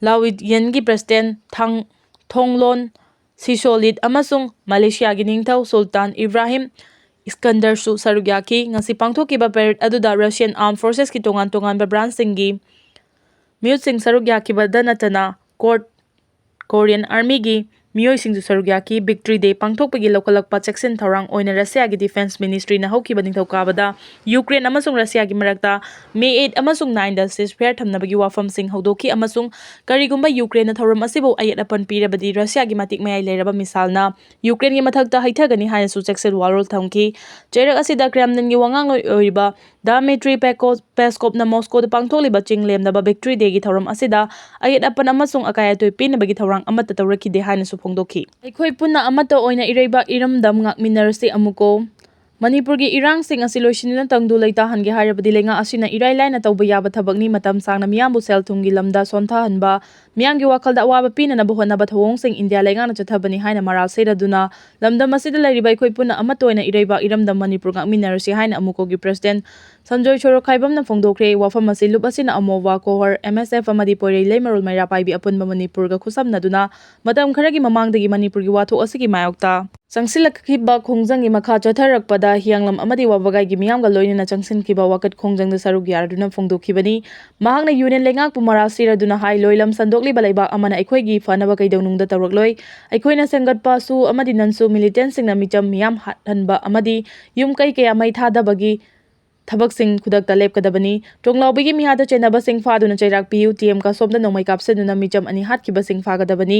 Lithuaniaꯒꯤ President Thang-, Thonglon ꯁꯤꯁꯣꯂꯤꯠ ꯑꯃꯁꯨꯡ ꯃꯂꯦꯁꯤꯌꯥꯒꯤ ꯅꯤꯡꯊꯧ ꯁꯨꯜꯇꯥꯟ ꯏꯕ꯭ꯔꯥꯍꯤꯝ ꯏꯁꯀꯟꯗꯔꯁꯨ ꯁꯔꯨꯛ ꯌꯥꯈꯤ꯫ ꯉꯁꯤ ꯄꯥꯡꯊꯣꯛꯈꯤꯕ parade ꯑꯗꯨꯗ Russian Armed Forcesꯀꯤ ꯇꯣꯉꯥꯟ ꯇꯣꯉꯥꯟꯕ branchꯁꯤꯡꯒꯤ ꯃꯤꯍꯨꯠꯁꯤꯡ ꯁꯔꯨꯛ ꯌꯥꯈꯤꯕꯗ ꯅꯠꯇꯅ, ꯀꯣꯔꯠ Korean Armyꯒꯤ ꯃꯤꯑꯣꯏꯁꯤꯡꯁꯨ ꯁꯔꯨꯛ ꯌꯥꯈꯤ꯫ Victory Day ꯄꯥꯡꯊꯣꯛꯄꯒꯤ ꯂꯧꯈꯠꯂꯛꯄ ꯆꯦꯛꯁꯤꯟ ꯊꯧꯔꯥꯡ ꯑꯣꯏꯅ ꯔꯁꯤꯌꯥꯒꯤ Defence Ministryꯅ ꯍꯧꯈꯤꯕ ꯅꯤꯡꯊꯧꯀꯥꯕꯗ ꯌꯨꯀ꯭ꯔꯦꯟ ꯑꯃꯁꯨꯡ ꯔꯁꯤꯌꯥꯒꯤ ꯃꯔꯛꯇ May eight ꯑꯃꯁꯨꯡ nineꯗ ceasefire ꯊꯝꯅꯕꯒꯤ ꯋꯥꯐꯝꯁꯤꯡ ꯍꯧꯗꯣꯛꯈꯤ, ꯑꯃꯁꯨꯡ ꯀꯔꯤꯒꯨꯝꯕ ꯌꯨꯀ꯭ꯔꯦꯟꯅ ꯊꯧꯔꯝ ꯑꯁꯤꯕꯨ ꯑꯌꯦꯠ ꯑꯄꯟ ꯄꯤꯔꯕꯗꯤ ꯔꯁꯤꯌꯥꯒꯤ ꯃꯇꯤꯛ ꯃꯌꯥꯏ ꯂꯩꯔꯕ missile ꯅ ꯌꯨꯀ꯭ꯔꯦꯟꯒꯤ ꯃꯊꯛꯇ ꯍꯩꯊꯒꯅꯤ ꯍꯥꯏꯅꯁꯨ ꯆꯦꯛꯁꯤꯟ ꯋꯥꯔꯣꯜ ꯊꯝꯈꯤ꯫ ꯆꯩꯔꯛ ꯑꯁꯤꯗ Kremlinꯒꯤ ꯋꯥꯉꯥꯡꯂꯣꯏ ꯑꯣꯏꯔꯤꯕ Dmitry Peko-, Peskovꯅ ꯃꯣꯁꯀꯣꯗ ꯄꯥꯡꯊꯣꯛꯂꯤꯕ ꯆꯤꯡ ꯂꯦꯝꯅꯕ Victory Dayꯒꯤ ꯊꯧꯔꯝ ꯑꯁꯤꯗ ꯑꯌꯦꯠ ꯑꯄꯟ ꯑꯃꯁꯨꯡ ꯑꯀꯥꯏ ꯑꯇꯣꯏ ꯄꯤꯅꯕꯒꯤ ꯊꯧꯔꯥꯡ ꯑꯃꯠꯇ ꯇꯧꯔꯛꯈꯤꯗꯦ ꯍꯥꯏꯅꯁꯨ ꯐꯣꯡꯗꯣꯛꯈꯤ꯫ ꯑꯩꯈꯣꯏ ꯄꯨꯟꯅ ꯑꯃꯠꯇ ꯑꯣꯏꯅ ꯏꯔꯩꯕꯥꯛ ꯏꯔꯝꯗꯝ ꯉꯥꯛꯃꯤꯟꯅꯔꯁꯤ ꯑꯃꯨꯛꯀꯣ꯫ ꯃꯅꯤꯄꯨꯔꯒꯤ ꯏꯔꯥꯡꯁꯤꯡ ꯑꯁꯤ ꯂꯣꯏꯁꯤꯟꯗꯨꯅ ꯇꯪꯗꯨ ꯂꯩꯇꯥꯍꯟꯒꯦ ꯍꯥꯏꯔꯕꯗꯤ ꯂꯩꯉꯥꯛ ꯑꯁꯤꯅ ꯏꯔꯥꯏ ꯂꯥꯏꯅ ꯇꯧꯕ ꯌꯥꯕ ꯊꯕꯛꯅꯤ꯫ ꯃꯇꯝ ꯁꯥꯡꯅ ꯃꯤꯌꯥꯝꯕꯨ ꯁꯦꯜ ꯊꯨꯝꯒꯤ ꯂꯝꯗ ꯁꯣꯟꯊꯍꯟꯕ, ꯃꯤꯌꯥꯝꯒꯤ ꯋꯥꯈꯜꯗ ꯑꯋꯥꯕ ꯄꯤꯅꯅꯕ ꯍꯣꯠꯅꯕ ꯊꯧꯑꯣꯡꯁꯤꯡ ꯏꯟꯗꯤꯌꯥ ꯂꯩꯉꯥꯛꯅ ꯆꯠꯊꯕꯅꯤ ꯍꯥꯏꯅ ꯃꯔꯥꯜ ꯁꯤꯔꯗꯨꯅ ꯂꯝꯗꯝ ꯑꯁꯤꯗ ꯂꯩꯔꯤꯕ ꯑꯩꯈꯣꯏ ꯄꯨꯟꯅ ꯑꯃꯠꯇ ꯑꯣꯏꯅ ꯏꯔꯩꯕꯥꯛ ꯏꯔꯝꯗꯝ ꯃꯅꯤꯄꯨꯔ ꯉꯥꯛꯃꯤꯟꯅꯔꯁꯤ ꯍꯥꯏꯅ ꯑꯃꯨꯛꯀꯣꯒꯤ President ꯁꯟꯖꯣꯏ ꯁꯣꯔꯣꯛꯈꯥꯏꯕꯝꯅ ꯐꯣꯡꯗꯣꯛꯈ꯭ꯔꯦ꯫ ꯋꯥꯐꯝ ꯑꯁꯤ ꯂꯨꯞ ꯑꯁꯤꯅ ꯑꯃꯣꯕꯥ ꯀꯣꯍꯣꯔ, M S F ꯑꯃꯗꯤ ꯄꯣꯏꯔꯩ ꯂꯩꯃꯔꯣꯜ ꯃꯩꯔꯥ ꯄꯥꯏꯕꯤ ꯑꯄꯨꯟꯕ ꯃꯅꯤꯄꯨꯔꯒ ꯈꯨꯠꯁꯝꯅꯗꯨꯅ ꯃꯇꯝ ꯈꯔꯒꯤ ꯃꯃꯥꯡꯗꯒꯤ ꯃꯅꯤꯄꯨꯔꯒꯤ ꯋꯥꯊꯣꯛ ꯑꯁꯤꯒꯤ ꯃꯥꯌꯣꯛꯇ ꯆꯪꯁꯤꯜꯂꯛꯈꯤꯕ ꯈꯣꯡꯖꯪꯒꯤ ꯃꯈꯥ ꯆꯠꯊꯔꯛꯄꯗ ꯍꯤꯌꯥꯡꯂꯝ ꯑꯃꯗꯤ ꯋꯥꯕꯒꯥꯏꯒꯤ ꯃꯤꯌꯥꯝꯒ ꯂꯣꯏꯅꯅ ꯆꯪꯁꯤꯟꯈꯤꯕ ꯋꯥꯀꯠ ꯈꯣꯡꯖꯪꯗ ꯁꯔꯨꯛ ꯌꯥꯔꯗꯨꯅ ꯐꯣꯡꯗꯣꯛꯈꯤꯕꯅꯤ꯫ ꯃꯍꯥꯛꯅ ꯌꯨꯅꯤꯌꯟ ꯂꯩꯉꯥꯛꯄꯨ ꯃꯔꯥꯜ ꯁꯤꯔꯗꯨꯅ ꯍꯥꯏ, ꯂꯣꯏꯂꯝ ꯁꯟꯗꯣꯛꯂꯤꯕ ꯂꯩꯕꯥꯛ ꯑꯃꯅ ꯑꯩꯈꯣꯏꯒꯤ ꯐꯅꯕ ꯀꯩꯗꯧꯅꯨꯡꯗ ꯇꯧꯔꯛꯂꯣꯏ꯫ ꯑꯩꯈꯣꯏꯅ ꯁꯦꯝꯒꯠꯄ ꯁꯨ ꯑꯃꯗꯤ ꯅꯟ ꯁꯨ ꯃꯤꯂꯤꯇꯦꯟꯁꯤꯡꯅ ꯃꯤꯆꯝ ꯃꯤꯌꯥꯝ ꯍꯥꯠꯍꯟꯕ ꯑꯃꯗꯤ ꯌꯨꯝ ꯀꯩ ꯀꯌꯥ ꯃꯩ ꯊꯥꯗꯕꯒꯤ ꯊꯕꯛꯁꯤꯡ ꯈꯨꯗꯛꯇ ꯂꯦꯞꯀꯗꯕꯅꯤ꯫ ꯇꯣꯡꯂꯥꯎꯕꯤꯒꯤ ꯃꯤꯍꯥꯠꯇ ꯆꯦꯟꯅꯕꯁꯤꯡ ꯐꯥꯗꯨꯅ ꯆꯩꯔꯥꯛ ꯄꯤꯌꯨ꯫ ꯇꯤ ꯑꯦꯝ ꯀꯥꯁꯣꯝꯗ ꯅꯣꯡꯃꯩ ꯀꯥꯞꯁꯤꯟꯗꯨꯅ ꯃꯤꯆꯝ ꯑꯅꯤ ꯍꯥꯠꯈꯤꯕꯁꯤꯡ ꯐꯥꯒꯗꯕꯅꯤ꯫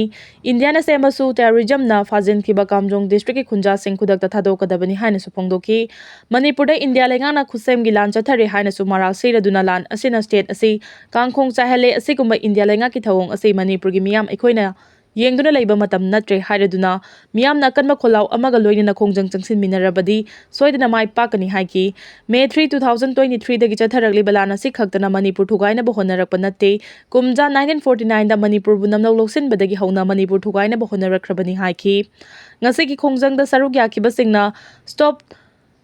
ꯏꯟꯗꯤꯌꯥꯅ ꯁꯦꯝꯕꯁꯨ terrorismꯅ ꯐꯥꯖꯤꯟꯈꯤꯕ ꯀꯥꯝꯖꯣꯡ districtꯀꯤ ꯈꯨꯟꯖꯥꯁꯤꯡ ꯈꯨꯗꯛꯇ ꯊꯥꯗꯣꯛꯀꯗꯕꯅꯤ ꯍꯥꯏꯅꯁꯨ ꯐꯣꯡꯗꯣꯛꯈꯤ꯫ ꯃꯅꯤꯄꯨꯔꯗ ꯏꯟꯗꯤꯌꯥ ꯂꯩꯉꯥꯛꯅ ꯈꯨꯠꯁꯦꯝꯒꯤ ꯂꯥꯟ ꯆꯠꯊꯔꯦ ꯍꯥꯏꯅꯁꯨ ꯃꯔꯥꯜ ꯁꯤꯔꯗꯨꯅ ꯂꯥꯟ ꯑꯁꯤꯅ state ꯑꯁꯤ ꯀꯥꯡꯈꯣꯡ ꯆꯥꯏꯍꯜꯂꯦ꯫ ꯑꯁꯤꯒꯨꯝꯕ ꯏꯟꯗꯤꯌꯥ ꯂꯩꯉꯥꯛꯀꯤ ꯊꯧꯑꯣꯡ ꯑꯁꯤ ꯃꯅꯤꯄꯨꯔꯒꯤ ꯃꯤꯌꯥꯝ ꯑꯩꯈꯣꯏꯅ ꯌꯦꯡꯗꯨꯅ ꯂꯩꯕ ꯃꯇꯝ ꯅꯠꯇ꯭ꯔꯦ ꯍꯥꯏꯔꯗꯨꯅ ꯃꯤꯌꯥꯝꯅ ꯑꯀꯟꯕ ꯈꯣꯜꯂꯥꯎ ꯑꯃꯒ ꯂꯣꯏꯅꯅ ꯈꯣꯡꯖꯪ ꯆꯪꯁꯤꯟꯃꯤꯟꯅꯔꯕꯗꯤ ꯁꯣꯏꯗꯅ ꯃꯥꯏ ꯄꯥꯛꯀꯅꯤ ꯍꯥꯏꯈꯤ꯫ May three, two thousand twenty-threeꯗꯒꯤ ꯆꯠꯊꯔꯛꯂꯤꯕ ꯂꯥꯟ ꯑꯁꯤ ꯈꯛꯇꯅ ꯃꯅꯤꯄꯨꯔ ꯊꯨꯒꯥꯏꯅꯕ ꯍꯣꯠꯅꯔꯛꯄ ꯅꯠꯇꯦ꯫ ꯀꯨꯝꯖꯥ nineteen forty nineꯗ ꯃꯅꯤꯄꯨꯔꯕꯨ ꯅꯝꯂꯧ ꯂꯧꯁꯤꯟꯕꯗꯒꯤ ꯍꯧꯅ ꯃꯅꯤꯄꯨꯔ ꯊꯨꯒꯥꯏꯅꯕ ꯍꯣꯠꯅꯔꯛꯈ꯭ꯔꯕꯅꯤ ꯍꯥꯏꯈꯤ꯫ ꯉꯁꯤꯒꯤ ꯈꯣꯡꯖꯪꯗ ꯁꯔꯨꯛ ꯌꯥꯈꯤꯕꯁꯤꯡꯅ Stop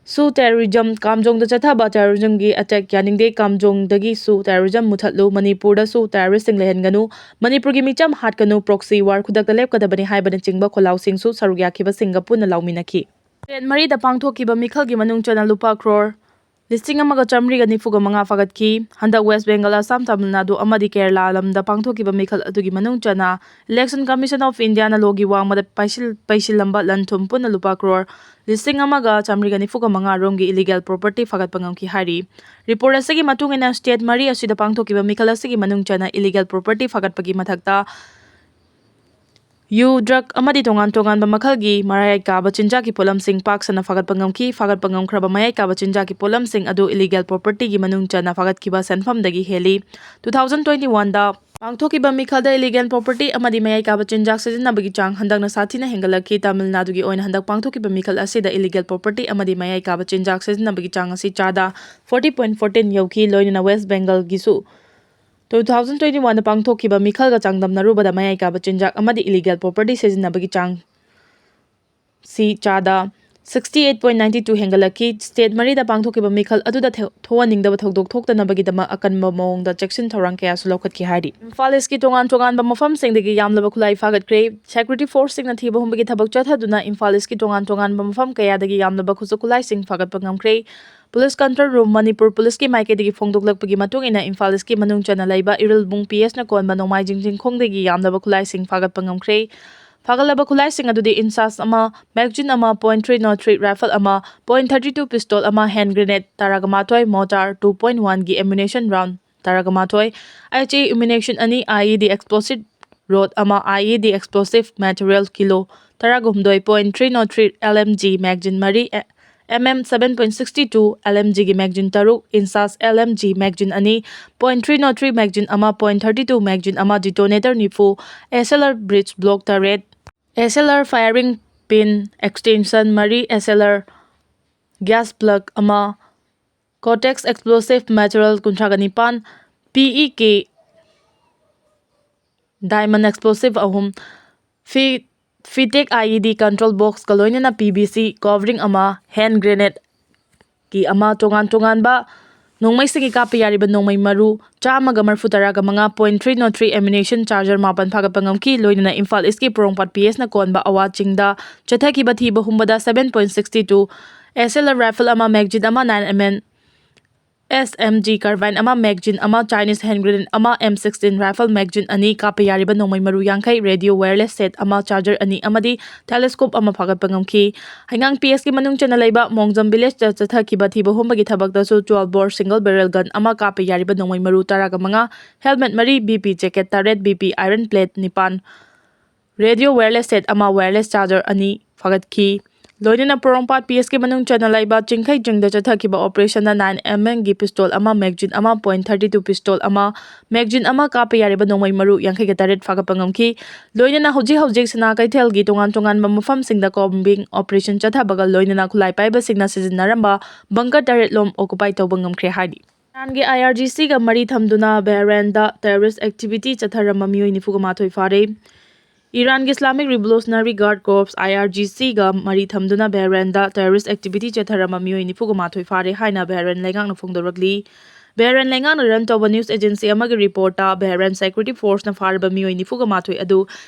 ꯁꯨ ꯇꯦꯔꯣꯔꯤꯖꯝ, ꯀꯥꯝꯖꯣꯡꯗ ꯆꯠꯊꯕ ꯇꯦꯔꯣꯔꯤꯖꯝꯒꯤ ꯑꯦꯇꯦꯛ ꯌꯥꯅꯤꯡꯗꯦ, ꯀꯥꯝꯖꯣꯡꯗꯒꯤꯁꯨ ꯇꯦꯔꯣꯔꯤꯖꯝ ꯃꯨꯊꯠꯂꯨ, ꯃꯅꯤꯄꯨꯔꯗꯁꯨ ꯇꯦꯔꯣꯔꯤꯁꯁꯤꯡ ꯂꯩꯍꯟꯒꯅꯨ, ꯃꯅꯤꯄꯨꯔꯒꯤ ꯃꯤꯆꯝ ꯍꯥꯠꯀꯅꯨ, ꯄ꯭ꯔꯣꯛꯁꯤ ꯋꯥꯔ ꯈꯨꯗꯛꯇ ꯂꯦꯞꯀꯗꯕꯅꯤ ꯍꯥꯏꯕꯅꯆꯤꯡꯕ ꯈꯣꯜꯂꯥꯎꯁꯤꯡꯁꯨ ꯁꯔꯨꯛ ꯌꯥꯈꯤꯕꯁꯤꯡꯒ ꯄꯨꯟꯅ ꯂꯥꯎꯃꯤꯟꯅꯈꯤ꯫ ꯁ꯭ꯇꯦꯠ ꯃꯔꯤꯗ ꯄꯥꯡꯊꯣꯛꯈꯤꯕ ꯃꯤꯈꯜꯒꯤ ꯃꯅꯨꯡ ꯆꯟꯅ ꯂꯨꯄꯥ ꯀ꯭ꯔꯣꯔ ꯂꯤꯁꯤꯡ ꯑꯃꯒ ꯆꯥꯃꯔꯤꯒ ꯅꯤꯐꯨꯒ ꯃꯉꯥ ꯐꯥꯒꯠꯈꯤ꯫ ꯍꯟꯗꯛ ꯋꯦꯁ ꯕꯦꯡꯒꯜ, ꯑꯁꯥꯝ, ꯇꯥꯃꯤꯜ ꯅꯥꯗꯨ ꯑꯃꯗꯤ ꯀꯦꯔꯂꯥ ꯂꯝꯗ ꯄꯥꯡꯊꯣꯛꯈꯤꯕ ꯃꯤꯈꯜ ꯑꯗꯨꯒꯤ ꯃꯅꯨꯡ ꯆꯟꯅ Election Commission of Indiaꯅ ꯂꯣꯒꯤ ꯋꯥꯡꯃꯗ ꯄꯥꯏꯁꯤꯜ-, ꯄꯩꯁꯤꯜꯂꯝꯕ ꯂꯟ ꯊꯨꯝ ꯄꯨꯟꯅ ꯂꯨꯄꯥ ꯀ꯭ꯔꯣꯔ ꯂꯤꯁꯤꯡ ꯑꯃꯒ ꯆꯥꯃꯔꯤꯒ ꯅꯤꯐꯨꯒ ꯃꯉꯥ ꯔꯣꯝꯒꯤ illegal property ꯐꯥꯒꯠꯄ ꯉꯝꯈꯤ ꯍꯥꯏꯔꯤ꯫ ꯔꯤꯄꯣꯔꯠ ꯑꯁꯤꯒꯤ ꯃꯇꯨꯡ ꯏꯟꯅ, ꯁ꯭ꯇꯦꯠ ꯃꯔꯤ ꯑꯁꯤꯗ ꯄꯥꯡꯊꯣꯛꯈꯤꯕ ꯃꯤꯈꯜ ꯑꯁꯤꯒꯤ ꯃꯅꯨꯡ ꯆꯟꯅ illegal property ꯐꯥꯒꯠꯄꯒꯤ ꯃꯊꯛꯇ ꯌꯨ, ꯗ꯭ꯔꯒ ꯑꯃꯗꯤ ꯇꯣꯉꯥꯟ ꯇꯣꯉꯥꯟꯕ ꯃꯈꯜꯒꯤ ꯃꯌꯥꯏ ꯀꯥꯕ ꯆꯤꯟꯖꯥꯛꯀꯤ ꯄꯣꯠꯂꯝꯁꯤꯡ ꯄꯥꯛ ꯁꯟꯅ ꯐꯥꯒꯠꯄ ꯉꯝꯈꯤ꯫ ꯐꯥꯒꯠꯄ ꯉꯝꯈ꯭ꯔꯕ ꯃꯌꯥꯏ ꯀꯥꯕ ꯆꯤꯟꯖꯥꯛꯀꯤ ꯄꯣꯠꯂꯝꯁꯤꯡ ꯑꯗꯨ illegal propertyꯒꯤ ꯃꯅꯨꯡ ꯆꯟꯅ ꯐꯥꯒꯠꯈꯤꯕ ꯁꯦꯟꯐꯝꯗꯒꯤ ꯍꯦꯜꯂꯤ꯫ Two thousand twenty oneꯗ ꯄꯥꯡꯊꯣꯛꯈꯤꯕ ꯃꯤꯈꯜꯗ illegal property ꯑꯃꯗꯤ ꯃꯌꯥꯏ ꯀꯥꯕ ꯆꯤꯟꯖꯥꯛ ꯁꯤꯖꯤꯟꯅꯕꯒꯤ ꯆꯥꯡ ꯍꯟꯗꯛꯅ ꯁꯥꯊꯤꯅ ꯍꯦꯟꯒꯠꯂꯛꯈꯤ꯫ ꯇꯥꯃꯤꯜ ꯅꯥꯗꯨꯒꯤ ꯑꯣꯏꯅ ꯍꯟꯗꯛ ꯄꯥꯡꯊꯣꯛꯈꯤꯕ ꯃꯤꯈꯜ ꯑꯁꯤꯗ illegal property ꯑꯃꯗꯤ ꯃꯌꯥꯏ ꯀꯥꯕ ꯆꯤꯟꯖꯥꯛ ꯁꯤꯖꯤꯟꯅꯕꯒꯤ ꯆꯥꯡ ꯑꯁꯤ ꯆꯥꯗ forty point fourteen ꯌꯧꯈꯤ꯫ ꯂꯣꯏꯅꯅ ꯋꯦꯁ ꯕꯦꯡꯒꯜꯒꯤꯁꯨ two thousand twenty oneꯗ ꯄꯥꯡꯊꯣꯛꯈꯤꯕ ꯃꯤꯈꯜꯒ ꯆꯥꯡꯗꯝꯅꯔꯨꯕꯗ ꯃꯌꯥꯏ ꯀꯥꯕ ꯆꯤꯟꯖꯥꯛ ꯑꯃꯗꯤ illegal property ꯁꯤꯖꯤꯟꯅꯕꯒꯤ ꯆꯥꯡ ꯁꯤ ꯆꯥꯗ sixty eight point ninety two ꯍꯦꯟꯒꯠꯂꯛꯈꯤ꯫ ꯁ꯭ꯇꯦꯠ ꯃꯔꯤꯗ ꯄꯥꯡꯊꯣꯛꯈꯤꯕ ꯃꯤꯈꯜ ꯑꯗꯨꯗ ꯊꯦ-, ꯊꯣꯛꯍꯟꯅꯤꯡꯗꯕ ꯊꯧꯗꯣꯛ ꯊꯣꯛꯇꯅꯕꯒꯤꯗꯃꯛ ꯑꯀꯟꯕ ꯃꯑꯣꯡꯗ ꯆꯦꯛꯁꯤꯟ ꯊꯧꯔꯥꯡ ꯀꯌꯥꯁꯨ ꯂꯧꯈꯠꯈꯤ ꯍꯥꯏꯔꯤ꯫ ꯏꯝꯐꯥꯜ ꯏꯁꯀꯤ ꯇꯣꯉꯥꯟ ꯇꯣꯉꯥꯟꯕ ꯃꯐꯝꯁꯤꯡꯗꯒꯤ ꯌꯥꯝꯂꯕ ꯈꯨꯠꯂꯥꯏ ꯐꯥꯒꯠꯈ꯭ꯔꯦ꯫ Security forceꯁꯤꯡꯅ ꯊꯤꯕ ꯍꯨꯝꯕꯒꯤ ꯊꯕꯛ ꯆꯠꯊꯗꯨꯅ ꯏꯝꯐꯥꯜ ꯏꯁꯀꯤ ꯇꯣꯉꯥꯟ ꯇꯣꯉꯥꯟꯕ ꯃꯐꯝ ꯀꯌꯥꯗꯒꯤ ꯌꯥꯝꯂꯕ ꯈꯨꯠꯁꯨ ꯈꯨꯠꯂꯥꯏꯁꯤꯡ ꯐꯥꯒꯠꯄ ꯉꯝꯈ꯭ꯔꯦ꯫ Police Control Room, ꯃꯅꯤꯄꯨꯔ ꯄꯨꯂꯤꯁꯀꯤ ꯃꯥꯏꯀꯩꯗꯒꯤ ꯐꯣꯡꯗꯣꯛꯂꯛꯄꯒꯤ ꯃꯇꯨꯡ ꯏꯟꯅ, ꯏꯝꯐꯥꯜ ꯏꯁꯀꯤ ꯃꯅꯨꯡ ꯆꯟꯅ ꯂꯩꯕ ꯏꯔꯤꯜꯕꯨꯡ ꯄꯤ ꯑꯦꯁꯅ ꯀꯣꯟꯕ ꯅꯣꯡꯃꯥꯏꯖꯤꯡ ꯆꯤꯡꯈꯣꯡꯗꯒꯤ ꯌꯥꯝꯂꯕ ꯈꯨꯠꯂꯥꯏꯁꯤꯡ ꯐꯥꯒꯠꯄ ꯉꯝꯈ꯭ꯔꯦ꯫ ꯐꯥꯒꯠꯂꯕ ꯈꯨꯠꯂꯥꯏꯁꯤꯡ ꯑꯗꯨꯗꯤ inch ꯑꯃ, magazine ꯑꯃ, point three zero three rifle ꯑꯃ, point thirty two pistol ꯑꯃ, hand grenade ꯇꯔꯥꯒ ꯃꯥꯊꯣꯏ, mortar two point one ꯒꯤ ammunition round ꯇꯔꯥꯒ ꯃꯥꯊꯣꯏ, H E ammunition ꯑꯅꯤ, I E D explosive rod ꯑꯃ, I E D explosive material kilo ꯇꯔꯥꯒ ꯍꯨꯝꯗꯣꯏ, point three zero three L M G magazine ꯃꯔꯤ, M M seven point six two L M G ꯒꯤ magazine ꯇꯔꯨꯛ, inch L M G magazine ꯑꯅꯤ, point three zero three magazine ꯑꯃ, point thirty two magazine ꯑꯃ, detonator ꯅꯤꯐꯨ, S L R breech block ꯇꯔꯦꯠ, S L R firing pin extension ꯃꯔꯤ, S L R gas plug ꯑꯃ, Cortex explosive material ꯀꯨꯟꯊ꯭ꯔꯥꯒ ꯅꯤꯄꯥꯟ, P E K diamond explosive ꯑꯍꯨꯝ, Fi-, Fitech I E D control boxꯀ ꯂꯣꯏꯅꯅ P V C covering ꯑꯃ, hand grenade ꯀꯤ ꯑꯃ, ꯇꯣꯉꯥꯟ ꯇꯣꯉꯥꯟꯕ ꯅꯣꯡꯃꯩꯁꯤꯡꯒꯤ ꯀꯥꯞꯄ ꯌꯥꯔꯤꯕ ꯅꯣꯡꯃꯩ ꯃꯔꯨ ꯆꯥꯝꯃꯒ ꯃꯔꯤꯐꯨ ꯇꯔꯥꯒ ꯃꯉꯥ point three zero three ammunition charger ꯃꯥꯄꯟ ꯐꯥꯒꯠꯄ ꯉꯝꯈꯤ꯫ ꯂꯣꯏꯅꯅ ꯏꯝꯐꯥꯜ ꯏꯁꯀꯤ ꯄꯣꯔꯣꯝꯄꯥꯠ P Sꯅ ꯀꯣꯟꯕ ꯑꯋꯥ ꯆꯤꯡꯗ ꯆꯠꯊꯈꯤꯕ ꯊꯤꯕ ꯍꯨꯝꯕꯗ seven point six two S L R rifle ꯑꯃ, magazine ꯑꯃ, nine M M S M G carbine ꯑꯃ, magazine ꯑꯃ, Chinese hand grenade ꯑꯃ, M sixteen rifle magazine ꯑꯅꯤ, ꯀꯥꯞꯄ ꯌꯥꯔꯤꯕ ꯅꯣꯡꯃꯩ ꯃꯔꯨ ꯌꯥꯡꯈꯩ, radio wireless set ꯑꯃ, charger ꯑꯅꯤ ꯑꯃꯗꯤ telescope ꯑꯃ ꯐꯥꯒꯠꯄ ꯉꯝꯈꯤ꯫ ꯍꯩꯉꯥꯡ P S ꯀꯤ ꯃꯅꯨꯡ ꯆꯟꯅ ꯂꯩꯕ ꯃꯣꯡꯖꯝ village ꯇ ꯆꯠꯊꯈꯤꯕ ꯊꯤꯕ ꯍꯨꯝꯕꯒꯤ ꯊꯕꯛꯇꯁꯨ twelve bore single barrel gun ꯑꯃ, ꯀꯥꯞꯄ ꯌꯥꯔꯤꯕ ꯅꯣꯡꯃꯩ ꯃꯔꯨ ꯇꯔꯥꯒ ꯃꯉꯥ, helmet ꯃꯔꯤ, B P jacket ꯇꯔꯦꯠ, B P iron plate ꯅꯤꯄꯥꯟ, radio wireless set ꯑꯃ, wireless charger ꯑꯅꯤ ꯐꯥꯒꯠꯈꯤ꯫ ꯂꯣꯏꯅꯅ ꯄꯣꯔꯣꯝꯄꯥꯠ P S ꯀꯤ ꯃꯅꯨꯡ ꯆꯟꯅ ꯂꯩꯕ ꯆꯤꯡꯈꯩ ꯆꯤꯡꯗ ꯆꯠꯊꯈꯤꯕ operation ꯗ nine M M ꯒꯤ pistol ꯑꯃ, magazine ꯑꯃ, point thirty two pistol ꯑꯃ, magazine ꯑꯃ, ꯀꯥꯞꯄ ꯌꯥꯔꯤꯕ ꯅꯣꯡꯃꯩ ꯃꯔꯨ ꯌꯥꯡꯈꯩꯒ ꯇꯔꯦꯠ ꯐꯥꯒꯠꯄ ꯉꯝꯈꯤ꯫ ꯂꯣꯏꯅꯅ ꯍꯧꯖꯤꯛ ꯍꯧꯖꯤꯛ ꯁꯤꯅꯥ ꯀꯩꯊꯦꯜꯒꯤ ꯇꯣꯉꯥꯟ ꯇꯣꯉꯥꯟꯕ ꯃꯐꯝꯁꯤꯡꯗ combing operation ꯆꯠꯊꯕꯒ ꯂꯣꯏꯅꯅ ꯈꯨꯠꯂꯥꯏ ꯄꯥꯏꯕꯁꯤꯡꯅ ꯁꯤꯖꯤꯟꯅꯔꯝꯕ bunker ꯇꯔꯦꯠ ꯂꯣꯝ occupy ꯇꯧꯕ ꯉꯝꯈ꯭ꯔꯦ ꯍꯥꯏꯔꯤ꯫ ꯏꯔꯥꯟꯒꯤ I R G C ꯒ ꯃꯔꯤ ꯊꯝꯗꯨꯅ ꯕꯍꯔꯦꯟꯗ terrorist activity ꯆꯠꯊꯔꯝꯕ ꯃꯤꯑꯣꯏ ꯅꯤꯐꯨꯒ ꯃꯥꯊꯣꯏ ꯐꯥꯔꯦ꯫ ꯏꯔꯥꯟꯒꯤ Islamic Revolutionary Guard Corps, I R G C ꯒ ꯃꯔꯤ ꯊꯝꯗꯨꯅ ꯕꯍꯔꯦꯟꯗ terrorist activity ꯆꯠꯊꯔꯝꯕ ꯃꯤꯑꯣꯏ ꯅꯤꯐꯨꯒ ꯃꯥꯊꯣꯏ ꯐꯥꯔꯦ ꯍꯥꯏꯅ ꯕꯍꯔꯦꯟ ꯂꯩꯉꯥꯛꯅ ꯐꯣꯡꯗꯣꯔꯛꯂꯤ꯫ ꯕꯍꯔꯦꯟ ꯂꯩꯉꯥꯛꯅ run ꯇꯧꯕ news agency ꯑꯃꯒꯤ report ꯇ ꯕꯍꯔꯦꯟ security force ꯅ ꯐꯥꯔꯕ ꯃꯤꯑꯣꯏ ꯅꯤꯐꯨꯒ ꯃꯥꯊꯣꯏ ꯑꯗꯨ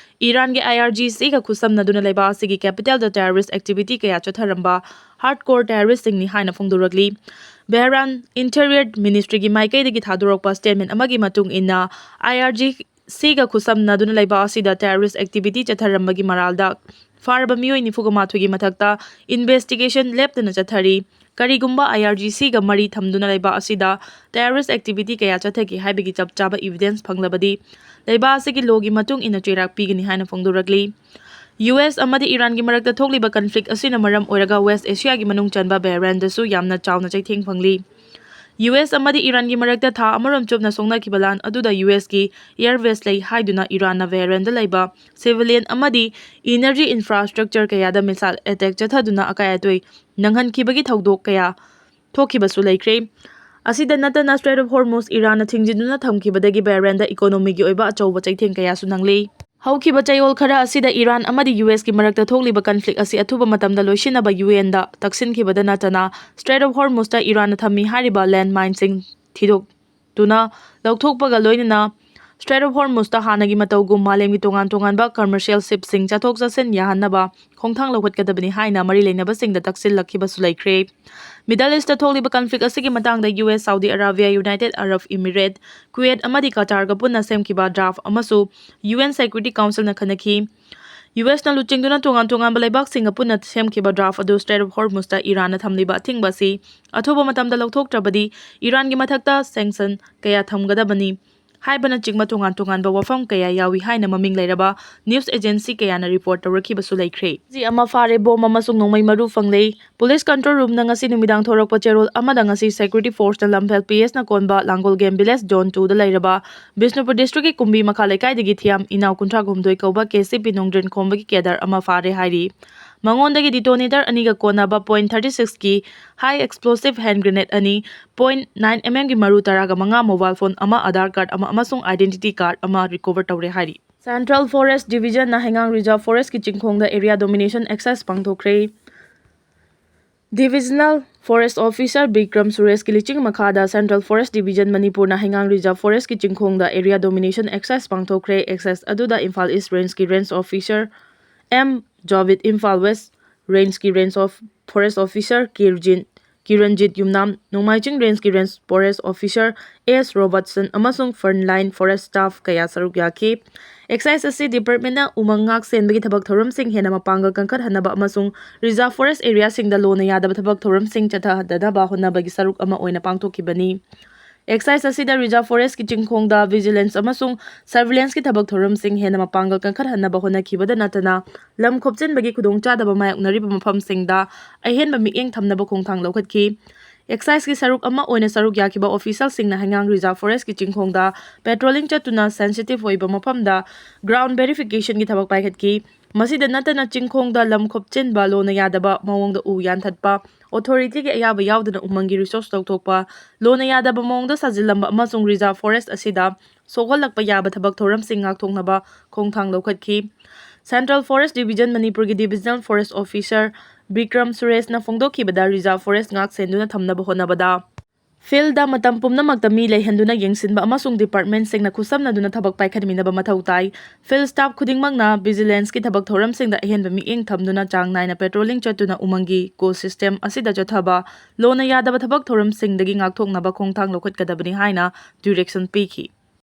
ꯏꯔꯥꯟꯒꯤ I R G C ꯒ ꯈꯨꯠꯁꯝꯅꯗꯨꯅ ꯂꯩꯕꯥꯛ ꯑꯁꯤꯒꯤ capital ꯗ terrorist activity ꯀꯌꯥ ꯆꯠꯊꯔꯝꯕ hardcore terrorist ꯁꯤꯡꯅꯤ ꯍꯥꯏꯅ ꯐꯣꯡꯗꯣꯔꯛꯂꯤ꯫ ꯕꯍꯔꯦꯟ Interior Ministry ꯒꯤ ꯃꯥꯏꯀꯩꯗꯒꯤ ꯊꯥꯗꯣꯔꯛꯄ statement ꯑꯃꯒꯤ ꯃꯇꯨꯡ ꯏꯟꯅ, I R G C ꯒ ꯈꯨꯠꯁꯝꯅꯗꯨꯅ ꯂꯩꯕꯥꯛ ꯑꯁꯤꯗ terrorist activity ꯆꯠꯊꯔꯝꯕꯒꯤ ꯃꯔꯥꯜꯗ ꯐꯥꯔꯕ ꯃꯤꯑꯣꯏ ꯅꯤꯐꯨꯒ ꯃꯥꯊꯣꯏꯒꯤ ꯃꯊꯛꯇ investigation ꯂꯦꯞꯇꯅ ꯆꯠꯊꯔꯤ꯫ ꯀꯔꯤꯒꯨꯝꯕ I R G C ꯒ ꯃꯔꯤ ꯊꯝꯗꯨꯅ ꯂꯩꯕꯥꯛ ꯑꯁꯤꯗ terrorist activity ꯀꯌꯥ ꯆꯠꯊꯈꯤ ꯍꯥꯏꯕꯒꯤ ꯆꯞ ꯆꯥꯕ evidence ꯐꯪꯂꯕꯗꯤ, ꯂꯩꯕꯥꯛ ꯑꯁꯤꯒꯤ law ꯒꯤ ꯃꯇꯨꯡ ꯏꯟꯅ ꯆꯩꯔꯥꯛ ꯄꯤꯒꯅꯤ ꯍꯥꯏꯅ ꯐꯣꯡꯗꯣꯔꯛꯂꯤ꯫ U S ꯑꯃꯗꯤ ꯏꯔꯥꯟꯒꯤ ꯃꯔꯛꯇ ꯊꯣꯛꯂꯤꯕ conflict ꯑꯁꯤꯅ ꯃꯔꯝ ꯑꯣꯏꯔꯒ West Asia ꯒꯤ ꯃꯅꯨꯡ ꯆꯟꯕ ꯕꯍꯔꯦꯟꯗꯁꯨ ꯌꯥꯝꯅ ꯆꯥꯎꯅ ꯆꯩꯊꯦꯡ ꯐꯪꯂꯤ꯫ U S ꯑꯃꯗꯤ ꯏꯔꯥꯟꯒꯤ ꯃꯔꯛꯇ ꯊꯥ ꯑꯃꯔꯣꯝ ꯆꯨꯞꯅ ꯁꯣꯛꯅꯈꯤꯕ ꯂꯥꯟ ꯑꯗꯨꯗ U S ꯀꯤ air base ꯂꯩ ꯍꯥꯏꯗꯨꯅ ꯏꯔꯥꯟꯅ ꯕꯍꯔꯦꯟꯗ ꯂꯩꯕ civilian ꯑꯃꯗꯤ energy infrastructure ꯀꯌꯥꯗ missile attack ꯆꯠꯊꯗꯨꯅ ꯑꯀꯥꯏ ꯑꯇꯣꯏ ꯅꯪꯍꯟꯈꯤꯕꯒꯤ ꯊꯧꯗꯣꯛ ꯀꯌꯥ ꯊꯣꯛꯈꯤꯕꯁꯨ ꯂꯩꯈ꯭ꯔꯦ꯫ ꯑꯁꯤꯗ ꯅꯠꯇꯅ Strait of Hormuz ꯏꯔꯥꯟꯅ ꯊꯤꯡꯖꯤꯟꯗꯨꯅ ꯊꯝꯈꯤꯕꯗꯒꯤ ꯕꯍꯔꯦꯟꯗ economy ꯒꯤ ꯑꯣꯏꯕ ꯑꯆꯧꯕ ꯆꯩꯊꯦꯡ ꯀꯌꯥꯁꯨ ꯅꯪꯂꯤ꯫ ꯍꯧꯈꯤꯕ ꯆꯌꯣꯜ ꯈꯔ ꯑꯁꯤꯗ ꯏꯔꯥꯟ ꯑꯃꯗꯤ ꯌꯨ ꯑꯦꯁꯀꯤ ꯃꯔꯛꯇ ꯊꯣꯛꯂꯤꯕ ꯀꯟꯐ꯭ꯂꯤꯛ ꯑꯁꯤ ꯑꯊꯨꯕ ꯃꯇꯝꯗ ꯂꯣꯏꯁꯤꯟꯅꯕ ꯌꯨ ꯑꯦꯟꯗ ꯇꯛꯁꯤꯟꯈꯤꯕꯗ ꯅꯠꯇꯅ, ꯁ꯭ꯇ꯭ꯔꯦꯠ ꯑꯣꯐ ꯍꯣꯔꯃꯨꯖꯇ ꯏꯔꯥꯟꯅ ꯊꯝꯃꯤ ꯍꯥꯏꯔꯤꯕ ꯂꯦꯟꯗ ꯃꯥꯏꯟꯁꯤꯡ ꯊꯤꯗꯣꯛꯇꯨꯅ ꯂꯧꯊꯣꯛꯄꯒ ꯂꯣꯏꯅꯅ ꯁ꯭ꯇ꯭ꯔꯦꯠ ꯑꯣꯐ ꯍꯣꯔꯃꯨꯖꯇ ꯍꯥꯟꯅꯒꯤ ꯃꯇꯧꯒꯨꯝ ꯃꯥꯂꯦꯝꯒꯤ ꯇꯣꯉꯥꯟ ꯇꯣꯉꯥꯟꯕ ꯀꯃꯔꯁꯤꯌꯦꯜ ꯁꯤꯞꯁꯤꯡ ꯆꯠꯊꯣꯛ ꯆꯠꯁꯤꯟ ꯌꯥꯍꯟꯅꯕ ꯈꯣꯡꯊꯥꯡ ꯂꯧꯈꯠꯀꯗꯕꯅꯤ ꯍꯥꯏꯅ ꯃꯔꯤ ꯂꯩꯅꯕꯁꯤꯡꯗ ꯇꯛꯁꯤꯜꯂꯛꯈꯤꯕꯁꯨ ꯂꯩꯈ꯭ꯔꯦ꯫ ꯃꯤꯗꯜ ꯏꯁꯇ ꯊꯣꯛꯂꯤꯕ ꯀꯟꯐ꯭ꯂꯤꯛ ꯑꯁꯤꯒꯤ ꯃꯇꯥꯡꯗ U S, Saudi Arabia, united Arab Emirates, Kuwait ꯑꯃꯗꯤ ꯀꯇꯥꯔꯒ ꯄꯨꯟꯅ ꯁꯦꯝꯈꯤꯕ ꯗ꯭ꯔꯥꯐ ꯑꯃꯁꯨ ꯌꯨ ꯑꯦꯟ ꯁꯦꯀ꯭ꯌꯨꯔꯤꯇꯤ ꯀꯥꯎꯟꯁꯤꯜꯅ ꯈꯟꯅꯈꯤ꯫ ꯌꯨ ꯑꯦꯁꯅ ꯂꯨꯆꯤꯡꯗꯨꯅ ꯇꯣꯉꯥꯟ ꯇꯣꯉꯥꯟꯕ ꯂꯩꯕꯥꯛꯁꯤꯡꯒ ꯄꯨꯟꯅ ꯁꯦꯝꯈꯤꯕ ꯗ꯭ꯔꯥꯐ ꯑꯗꯨ ꯁ꯭ꯇ꯭ꯔꯦꯠ ꯑꯣꯐ ꯍꯣꯔꯃꯨꯖꯇ ꯏꯔꯥꯟꯅ ꯊꯝꯂꯤꯕ ꯑꯊꯤꯡꯕ ꯑꯁꯤ ꯑꯊꯨꯕ ꯃꯇꯝꯗ ꯂꯧꯊꯣꯛꯇ꯭ꯔꯕꯗꯤ ꯏꯔꯥꯟꯒꯤ ꯃꯊꯛꯇ ꯁꯦꯡꯁꯟ ꯀꯌꯥ ꯊꯝꯒꯗꯕꯅꯤ ꯍꯥꯏꯕꯅꯆꯤꯡꯕ ꯇꯣꯉꯥꯟ ꯇꯣꯉꯥꯟꯕ ꯋꯥꯐꯝ ꯀꯌꯥ ꯌꯥꯎꯏ ꯍꯥꯏꯅ ꯃꯃꯤꯡ ꯂꯩꯔꯕ ꯅ꯭ꯌꯨꯁ ꯑꯦꯖꯦꯟꯁꯤ ꯀꯌꯥꯅ ꯔꯤꯄꯣꯔꯠ ꯇꯧꯔꯛꯈꯤꯕꯁꯨ ꯂꯩꯈ꯭ꯔꯦ꯫ ꯁꯤ ꯑꯃ ꯐꯥꯔꯦ, ꯕꯣꯝ ꯑꯃꯁꯨꯡ ꯅꯣꯡꯃꯩ ꯃꯔꯨ ꯐꯪꯂꯦ꯫ ꯄꯨꯂꯤꯁ ꯀꯟꯇ꯭ꯔꯣꯜ ꯔꯨꯝꯅ ꯉꯁꯤ ꯅꯨꯃꯤꯗꯥꯡ ꯊꯣꯔꯛꯄ ꯆꯦꯔꯣꯜ ꯑꯃꯗ ꯉꯁꯤ ꯁꯦꯀ꯭ꯌꯨꯔꯤꯇꯤ ꯐꯣꯔꯁꯅ ꯂꯝꯐꯦꯜ ꯄꯤ ꯑꯦꯁꯅ ꯀꯣꯟꯕ ꯂꯥꯡꯒꯣꯜ ꯒꯦꯝ ꯚꯤꯂꯦꯖ ꯖꯣꯟ ꯇꯨꯗ ꯂꯩꯔꯕ ꯕꯤꯁꯅꯨꯄꯨꯔ ꯗꯤꯁꯇ꯭ꯔꯤꯛꯀꯤ ꯀꯨꯝꯕꯤ ꯃꯈꯥ ꯂꯩꯀꯥꯏꯗꯒꯤ ꯊꯤꯌꯥꯝ ꯏꯅꯥꯎ ꯀꯨꯟꯊ꯭ꯔꯥ ꯍꯨꯝꯗꯣꯏ ꯀꯧꯕ ꯀꯦ ꯁꯤ ꯄꯤ ꯅꯣꯡꯗ꯭ꯔꯦꯟ ꯈꯣꯝꯕꯒꯤ ꯀꯦꯗꯔ ꯑꯃ ꯐꯥꯔꯦ ꯍꯥꯏꯔꯤ꯫ ꯃꯉꯣꯟꯗꯒꯤ ꯗꯤꯇꯣꯅꯦꯇꯔ ꯑꯅꯤꯒ ꯀꯣꯟꯅꯕ ꯄꯣꯏꯟ ꯊꯥꯔꯇꯤ ꯁꯤꯛꯁꯀꯤ ꯍꯥꯏ ꯑꯦꯛꯁꯄ꯭ꯂꯣꯁꯤꯞ ꯍꯦꯟ ꯒ꯭ꯔꯦꯅꯦꯗ ꯑꯅꯤ, ꯄꯣꯏꯟ ꯅꯥꯏꯟ ꯑꯦꯝ ꯑꯦꯝꯒꯤ ꯃꯔꯨ ꯇꯔꯥꯒ ꯃꯉꯥ, ꯃꯣꯕꯥꯏꯜ ꯐꯣꯟ ꯑꯃ, ꯑꯥꯙꯥꯔ ꯀꯥꯔꯗ ꯑꯃ ꯑꯃꯁꯨꯡ ꯑꯥꯏꯗꯦꯟꯇꯤꯇꯤ ꯀꯥꯔꯗ ꯑꯃ ꯔꯤꯀꯣꯚꯔ ꯇꯧꯔꯦ ꯍꯥꯏꯔꯤ꯫ ꯁꯦꯟꯇ꯭ꯔꯦꯜ ꯐꯣꯔꯦꯁ ꯗꯤꯕꯤꯖꯟꯅ ꯍꯩꯉꯥꯡ ꯔꯤꯖꯥꯔꯚ ꯐꯣꯔꯦꯁꯀꯤ ꯆꯤꯡꯈꯣꯡꯗ ꯑꯦꯔꯤꯌꯥ ꯗꯣꯃꯤꯅꯦꯁꯟ ꯑꯦꯛꯁꯔꯁꯥꯏꯁ ꯄꯥꯡꯊꯣꯛꯈ꯭ꯔꯦ꯫ ꯗꯤꯕꯤꯖꯅꯦꯜ ꯐꯣꯔꯦꯁ ꯑꯣꯐꯤꯁꯥꯔ ꯕꯤꯀ꯭ꯔꯝ ꯁꯨꯔꯦꯁꯀꯤ ꯂꯨꯆꯤꯡ ꯃꯈꯥꯗ ꯁꯦꯟꯇ꯭ꯔꯦꯜ ꯐꯣꯔꯦꯁ ꯗꯤꯕꯤꯖꯟ ꯃꯅꯤꯄꯨꯔꯅ ꯍꯩꯉꯥꯡ ꯔꯤꯖꯥꯔꯚ ꯐꯣꯔꯦꯁꯀꯤ ꯆꯤꯡꯈꯣꯡꯗ ꯑꯦꯔꯤꯌꯥ ꯗꯣꯃꯤꯅꯦꯁꯟ ꯑꯦꯛꯁꯔꯁꯥꯏꯁ ꯄꯥꯡꯊꯣꯛꯈ꯭ꯔꯦ꯫ ꯑꯦꯛꯁꯔꯁꯥꯏꯁ ꯑꯗꯨꯗ ꯏꯝꯐꯥꯜ ꯏꯁ ꯔꯦꯟꯖꯀꯤ range officer M Javed, Imphal west ꯔꯦꯟꯖꯀꯤ range of forest officer Kirjin, Kiranjit Yumnam, Nongmaiching ꯔꯦꯟꯖꯀꯤ range forest officer S Robertson ꯑꯃꯁꯨꯡ ꯐ꯭ꯔꯟꯠꯂꯥꯏꯟ ꯐꯣꯔꯦꯁ ꯁ꯭ꯇꯥꯐ ꯀꯌꯥ ꯁꯔꯨꯛ ꯌꯥꯈꯤ꯫ ꯑꯦꯛꯁꯔꯁꯥꯏꯁ ꯑꯁꯤ ꯗꯤꯄꯥꯔꯠꯃꯦꯟꯅ ꯎꯃꯪ ꯉꯥꯛ ꯁꯦꯟꯕꯒꯤ ꯊꯕꯛ ꯊꯧꯔꯝꯁꯤꯡ ꯍꯦꯟꯅ ꯃꯄꯥꯡꯒꯜ ꯀꯟꯈꯠꯍꯟꯅꯕ ꯑꯃꯁꯨꯡ ꯔꯤꯖꯥꯔꯚ ꯐꯣꯔꯦꯁ ꯑꯦꯔꯤꯌꯥꯁꯤꯡꯗ ꯂꯣꯅ ꯌꯥꯗꯕ ꯊꯕꯛ ꯊꯧꯔꯝꯁꯤꯡ ꯆꯠꯊꯍꯟꯗꯅꯕ ꯍꯣꯠꯅꯕꯒꯤ ꯁꯔꯨꯛ ꯑꯃ ꯑꯣꯏꯅ ꯄꯥꯡꯊꯣꯛꯈꯤꯕꯅꯤ꯫ ꯑꯦꯛꯁꯔꯁꯥꯏꯁ ꯑꯁꯤꯗ ꯔꯤꯖꯥꯔꯚ ꯐꯣꯔꯦꯁꯀꯤ ꯆꯤꯡꯈꯣꯡꯗ ꯚꯤꯖꯤꯂꯦꯟꯁ ꯑꯃꯁꯨꯡ ꯁꯔꯚꯤꯂꯦꯟꯁꯀꯤ ꯊꯕꯛ ꯊꯧꯔꯝꯁꯤꯡ ꯍꯦꯟꯅ ꯃꯄꯥꯡꯒꯜ ꯀꯟꯈꯠꯍꯟꯅꯕ ꯍꯣꯠꯅꯈꯤꯕꯗ ꯅꯠꯇꯅ, ꯂꯝ ꯈꯣꯞꯆꯤꯟꯕꯒꯤ ꯈꯨꯗꯣꯡꯆꯥꯗꯕ ꯃꯥꯌꯣꯛꯅꯔꯤꯕ ꯃꯐꯝꯁꯤꯡꯗ ꯑꯍꯦꯟꯕ ꯃꯤꯠꯌꯦꯡ ꯊꯝꯅꯕ ꯈꯣꯡꯊꯥꯡ ꯂꯧꯈꯠꯈꯤ꯫ ꯑꯦꯛꯁꯔꯁꯥꯏꯁꯀꯤ ꯁꯔꯨꯛ ꯑꯃ ꯑꯣꯏꯅ ꯁꯔꯨꯛ ꯌꯥꯈꯤꯕ ꯑꯣꯐꯤꯁꯥꯔꯁꯤꯡꯅ ꯍꯩꯉꯥꯡ ꯔꯤꯖꯥꯔꯚ ꯐꯣꯔꯦꯁꯀꯤ ꯆꯤꯡꯈꯣꯡꯗ ꯄꯦꯇ꯭ꯔꯣꯂꯤꯡ ꯆꯠꯇꯨꯅ ꯁꯦꯟꯁꯤꯇꯤꯚ ꯑꯣꯏꯕ ꯃꯐꯝꯗ ꯒ꯭ꯔꯥꯎꯟ ꯚꯦꯔꯤꯐꯤꯀꯦꯁꯟꯒꯤ ꯊꯕꯛ ꯄꯥꯏꯈꯠꯈꯤ꯫ ꯃꯁꯤꯗ ꯅꯠꯇꯅ ꯆꯤꯡꯈꯣꯡꯗ ꯂꯝ ꯈꯣꯞꯆꯤꯟꯕ ꯂꯣꯅ ꯌꯥꯗꯕ ꯃꯑꯣꯡꯗ ꯎ ꯌꯥꯟꯊꯠꯄ, ꯑꯣꯊꯣꯔꯤꯇꯤꯒꯤ ꯑꯌꯥꯕ ꯌꯥꯎꯗꯅ ꯎꯃꯪꯒꯤ ꯔꯤꯁꯣꯔꯁ ꯂꯧꯊꯣꯛꯄ, ꯂꯣꯅ ꯌꯥꯗꯕ ꯃꯑꯣꯡꯗ ꯁꯥꯖꯤꯜꯂꯝꯕ ꯑꯃꯁꯨꯡ ꯔꯤꯖꯥꯔꯚ ꯐꯣꯔꯦꯁ ꯑꯁꯤꯗ ꯁꯣꯛꯍꯜꯂꯛꯄ ꯌꯥꯕ ꯊꯕꯛ ꯊꯧꯔꯝꯁꯤꯡ ꯉꯥꯛꯊꯣꯛꯅꯕ ꯈꯣꯡꯊꯥꯡ ꯂꯧꯈꯠꯈꯤ꯫ Central Forest Division ꯃꯅꯤꯄꯨꯔꯒꯤ Divisional Forest Officer Bikram ꯁꯨꯔꯦꯁꯅ ꯐꯣꯡꯗꯣꯛꯈꯤꯕꯗ, Reserve Forest ꯉꯥꯛ ꯁꯦꯟꯗꯨꯅ ꯊꯝꯅꯕ ꯍꯣꯠꯅꯕꯗ ꯐꯤꯜꯗ ꯃꯇꯝ ꯄꯨꯝꯅꯃꯛꯇ ꯃꯤ ꯂꯩꯍꯟꯗꯨꯅ ꯌꯦꯡꯁꯤꯟꯕ ꯑꯃꯁꯨꯡ ꯗꯤꯄꯥꯔꯠꯃꯦꯟꯁꯤꯡꯅ ꯈꯨꯠꯁꯝꯅꯗꯨꯅ ꯊꯕꯛ ꯄꯥꯏꯈꯠꯃꯤꯟꯅꯕ ꯃꯊꯧ ꯇꯥꯏ꯫ ꯐꯤꯜꯗ ꯁ꯭ꯇꯥꯐ ꯈꯨꯗꯤꯡꯃꯛꯅ ꯚꯤꯖꯤꯂꯦꯟꯁꯀꯤ ꯊꯕꯛ ꯊꯧꯔꯝꯁꯤꯡꯗ ꯑꯍꯦꯟꯕ ꯃꯤꯠꯌꯦꯡ ꯊꯝꯗꯨꯅ ꯆꯥꯡ ꯅꯥꯏꯅ ꯄꯦꯇ꯭ꯔꯣꯂꯤꯡ ꯆꯠꯇꯨꯅ ꯎꯃꯪꯒꯤ ꯏꯀꯣ ꯁꯤꯁꯇꯦꯝ ꯑꯁꯤꯗ ꯆꯠꯊꯕ ꯂꯣꯅ ꯌꯥꯗꯕ ꯊꯕꯛ ꯊꯧꯔꯝꯁꯤꯡꯗꯒꯤ ꯉꯥꯛꯊꯣꯛꯅꯕ ꯈꯣꯡꯊꯥꯡ ꯂꯧꯈꯠꯀꯗꯕꯅꯤ ꯍꯥꯏꯅ ꯗꯤꯔꯦꯛꯁꯟ ꯄꯤꯈꯤ꯫